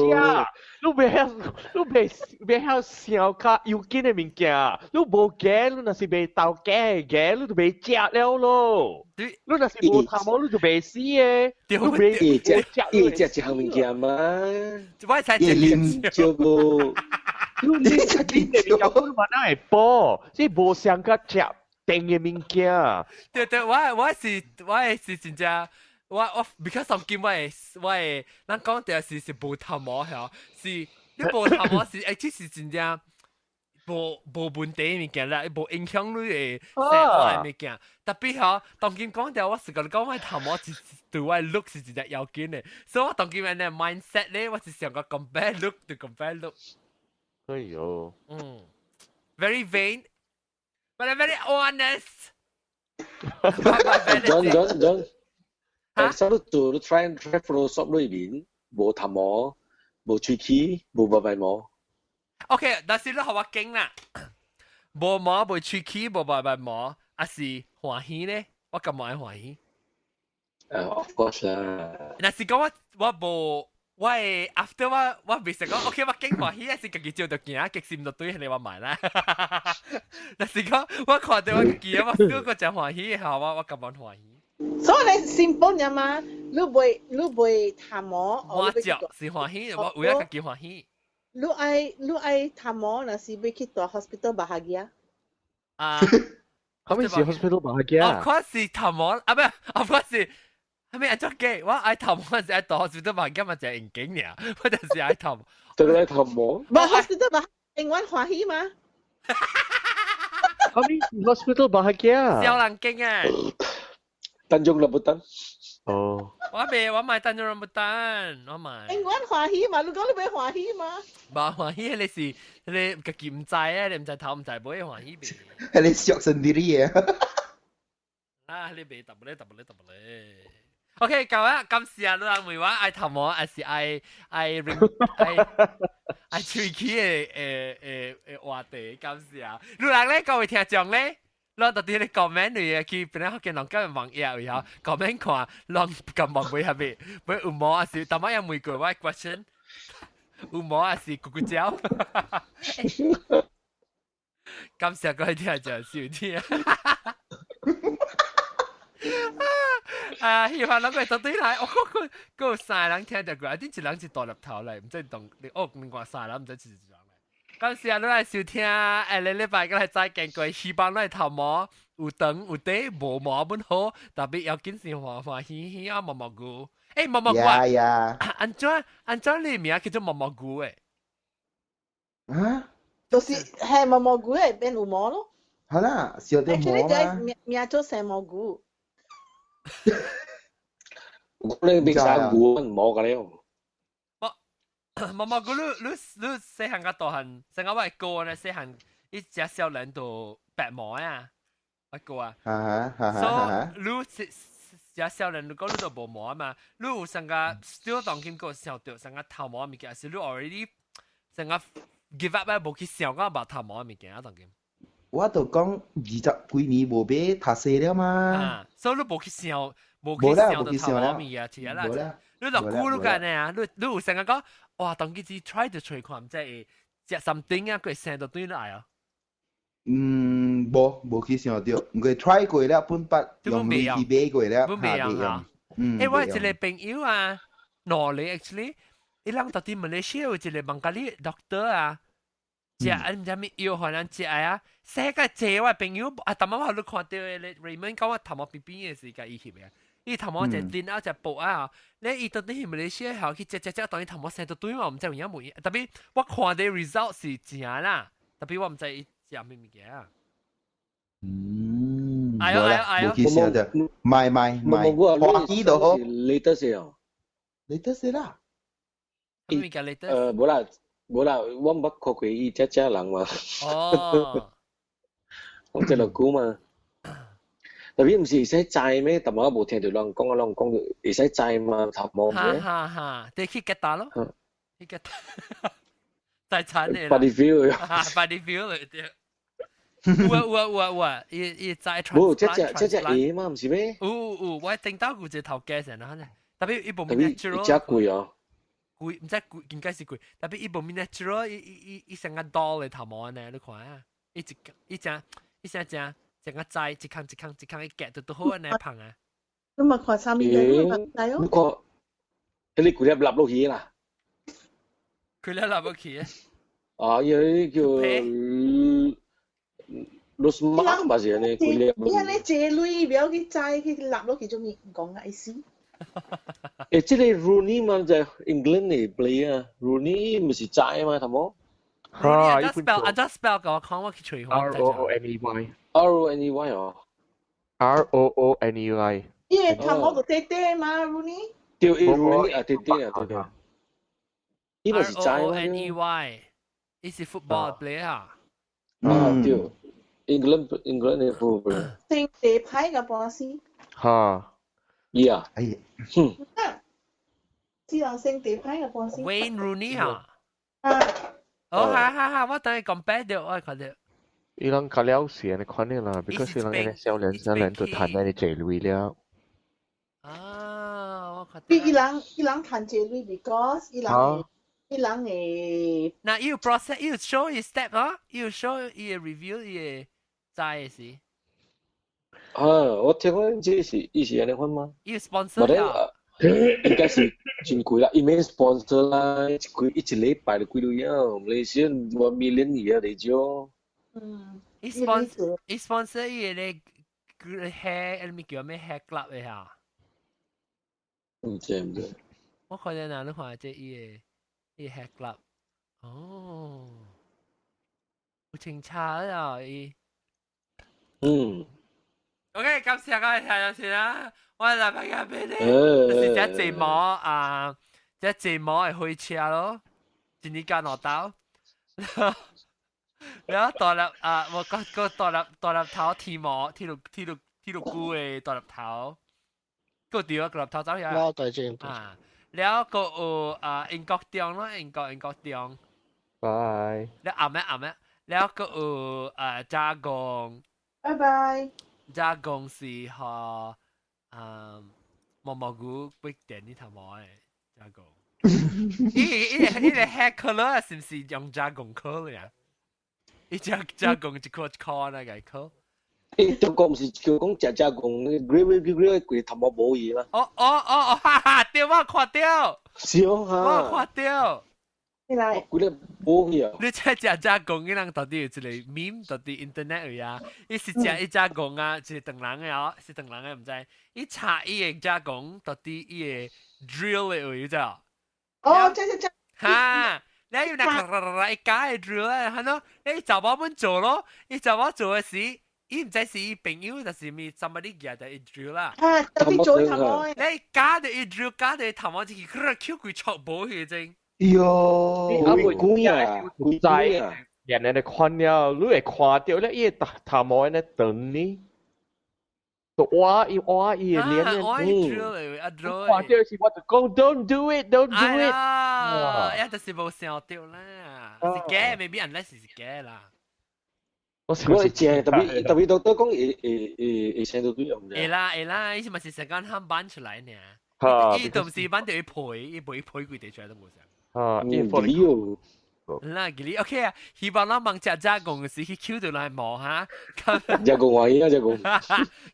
你袂曉，你袂曉想較要緊的物件。你無假，你若是袂鬥假假，你就袂食了咯。你若是無頭毛，你就袂死的。你袂伊食伊食一項物件嘛？我才食少無。你食緊的物件，你嘛哪會補？這無相佮食甜的物件。對對，我是真正。我 because 上今我會，咱講的是無頭毛嚇，是你無頭毛是欸，其實真正無問題的物件啦，無影響你的生活的物件。特別吼，當今講掉，我是共你講，我頭毛是對我 look 是真正要緊的，所以我當今的 mindset 咧，我是想講 compare look to compare look。哎呦，very vain，but I'm very honest。 John John John。誒，你做你 try try Photoshop 裏面無頭毛、無喙齒、無白白毛。 OK，但是你予我揀啦，無毛、無喙齒、無白白毛，還是歡喜咧？我感覺歡喜。 Of course 啦。若是講我無我會 after 我袂使講，OK，我揀歡喜，還是家己照著鏡，激心就對彼個我買啦。若是講我看著我家己，我 feel 個真歡喜，好我感覺歡喜。所以你 simple 啫嘛，你袂頭毛，我食是歡喜，我為咗家己歡喜。你愛頭毛，若是欲去蹛 hospital bahagia。啊，後面是 hospital bahagia。 Of course 是頭毛，啊，唔係，of course 是。係咪按怎計？我愛頭毛是愛蹛 hospital bahagia 嘛，就係應景爾，我就是愛頭毛。對對頭毛。無 hospital bahagia 永遠歡喜嘛？後面是 hospital bahagia。小人經啊！ Tanjung Rambutan。哦。我未，我買 Tanjung Rambutan，我買。永遠歡喜嘛？你講你欲歡喜嘛？無歡喜，你是你家己毋知啊？你毋知頭毋知尾歡喜未？係你 syok sendiri 啊！啊，你未特別咧，特別咧，特別咧。OK，夠啦，今時啊，你人問我愛頭毛還是愛 ring 愛喙齒的話題，感謝啊！你人咧，各位聽眾咧，咱特佇咧 comment 裏去，本來福建人講網頁以後 comment 看，攏咁望尾下面，尾有毛還是，淡仔也問過我 question，有毛還是咕咕叫？感謝各位聽眾收聽。啊！希望攏會到對來，我閣閣有三個人聽著過，啊！頂一人是大粒頭來，毋知當哦，另外三個人毋知是一人來。感謝你來收聽，下個禮拜閣來再見過，希望你頭毛有長有短，無毛本好，特別要緊是歡歡喜喜啊，毛毛菇。欸，毛毛菇啊！按怎你名叫做毛毛菇誒？啊？就是係毛毛菇會變有毛咯。好啦，小啲毛嘛。名名做生毛菇。我你變啥菇毛個了？毛毛菇，你細漢甲大漢，成個我哥呢細漢，伊食少年就白毛啊，我哥啊。啊所以你食少年，如果你都無毛啊嘛，你有成個 still 當今個想著成個頭毛物件，是你 already 成個 give up 啊，無去想講白頭毛物件啊，當今。我就講20幾年無買讀冊了嘛。啊，所以你無去想，無去想著頭毛物件，是啊啦。你落久你幹呢啊？你有成個講，哇！當今只 try 就揣看，毋知會食 something 啊，佢會生到對來啊。嗯，無去想著，毋過 try 過了，本筆用力去買過了，本袂用啊。嗯。欸，我有一個朋友啊，兩個 actually，伊人到佇馬來西亞有一個孟加拉 doctor 啊，食啊毋知咩藥，予人食啊，世界濟我朋友啊，逐擺我你看著的 Raymond 講我頭毛邊邊的是共伊翕的。伊頭毛一頂啊，一薄啊，咧伊到底去馬來西亞後去食食食，當伊頭毛生到對嘛，毋知有影無影。特別我看的 result 是正啦，特別我毋知伊食咩物件啊。嗯，哎呦哎呦哎呦，無去想著，買買買，歡喜就好。 latest 哦，latest 啦。咩物件 latest？無啦無啦，我毋捌看過伊這隻人嘛。哦。我這落久嘛。特別毋是會使摘咩？淡仔無聽著人講啊，人講會使摘嘛頭毛哈哈哈，你去吉打咯，去吉打，大產的啦。 Body feel ，body feel 嚟對。有啊有啊有啊有啊，伊伊摘無，這隻這隻鞋嘛，毋是咩？有有，我頂到有一個頭家成啦，特別伊無 natural。特別貴哦。貴，毋知貴，應該是貴。特別伊無 natural，伊伊伊伊成個刀的頭毛呢，你看啊，伊一伊只伊成只。成個摘一空一空一空一夾就拄好按呢芳啊！你嘛看啥物嘢？你嘛知哦？你看，彼個規粒立落去啦。規粒立落去啊！啊，伊叫 Rosmah 嘛是按呢規粒。伊按呢借鐳，不要去摘去立落去做咩？講啊意思。欸，這個 Rooney 嘛就 England 的 player 啊，Rooney 毋是摘嘛，頭無？哈，按怎 spell？按怎 spell？共我看，我去揣看。R O O N E Y。 R O N E Y 哦。 R O O N E Y。伊個頭毛就短短嘛，Rooney。對，伊 Rooney 啊，短短啊，對對。伊嘛是摘 R O O N E Y，伊是 football player 啊。啊，對，England 的 football player。成地牌個波斯。哈。伊啊。哎呀。哼。只人成地牌個波斯。 Wayne Rooney 啊。啊。哦，哈哈哈！我等下 compare 著，我看著。伊人較了是按呢款的啦，because 伊人按呢少年少年就趁按呢濟鐳了。啊，我看。伊人趁濟鐳，because 伊人會。那伊有 process，伊有 show 伊 step 啊，伊有 show 伊的 review 伊的知的是。啊，我聽講這是伊是按呢款嗎？伊 sponsor 啊？應該是真貴啦，伊免 sponsor 啦，一幾一禮拜就幾鐳啊，馬來西亞 1 million 而家嚟少。嗯，伊 sponsor 伊 sponsor 伊個 hair，你叫咩 hair club 的嚇？唔知唔知。我看見哪你看這伊個伊 hair club，哦，有清查啊伊。嗯。 OK，感謝各位聽咗先啦。我禮拜日俾你，就是這節目啊，這節目係火車咯，一年加兩刀。然後大粒啊，我個個大粒大粒頭天毛，天路天路天路菇的大粒頭，個對啊，大粒頭走起來。我對正。啊，然後個有啊英國中咯，英國英國中。拜。了後咩後咩，了個有啊加工。拜拜。加工是和啊毛毛菇不點你頭毛的加工。伊伊伊個黑可樂是毋是用加工可樂呀？伊加加工一塊一塊那個可。伊中國毋是叫講食加工，grill grill grill 規頭毛無伊嗎？哦哦哦哦，哈哈，對我看到。是哦哈。我看到。你來。規個無去啊！你這食加工，伊人到底有一個 meme，到底 internet 有啊？伊是食一加工啊，一個唐人的哦，是唐人的毋知。伊查伊個加工，到底伊個 drill 的位知哦？哦，這這這。哈！你要那一加個 drill 咧，係咯？你查某們做咯，伊查某做的時，伊毋知是伊朋友，就是咪 somebody 舉著伊 drill 啦。啊，特別做頭毛。你加著伊 drill，加著伊頭毛，就是佢 Q 佢戳無去真。喲，會鬼啊！會知人哋看了，你會看到咧，伊個頭毛呢長呢，就挖伊挖伊個臉咧，嗯，看到時我就講 Don't do it，don't do it。啊，一就是無想到啦，是假，maybe unless 是假啦。我我正特別特別都講會會會會生到對用會啦會啦，伊是咪是成間喊搬出來呢？伊都唔是搬到伊賠，伊賠賠幾地出來都無想。啊，伊理啦，吉利 OK 啊，希望咱問食加工時去 Q 到來摸哈。加工懷疑啊，加工。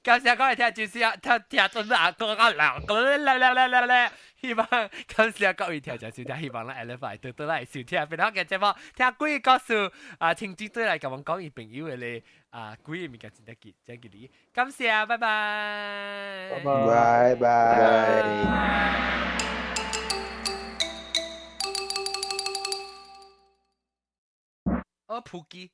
感謝各位聽，就是啊，聽聽到阿哥阿老哥來來來來來，希望感謝各位聽眾收聽，希望咱下禮拜倒倒來收聽，別個節目，聽鬼故事啊，聽眾對來共阮講伊朋友的咧啊，鬼的物件真得記，真吉利。感謝，拜拜。拜拜。哦，普吉。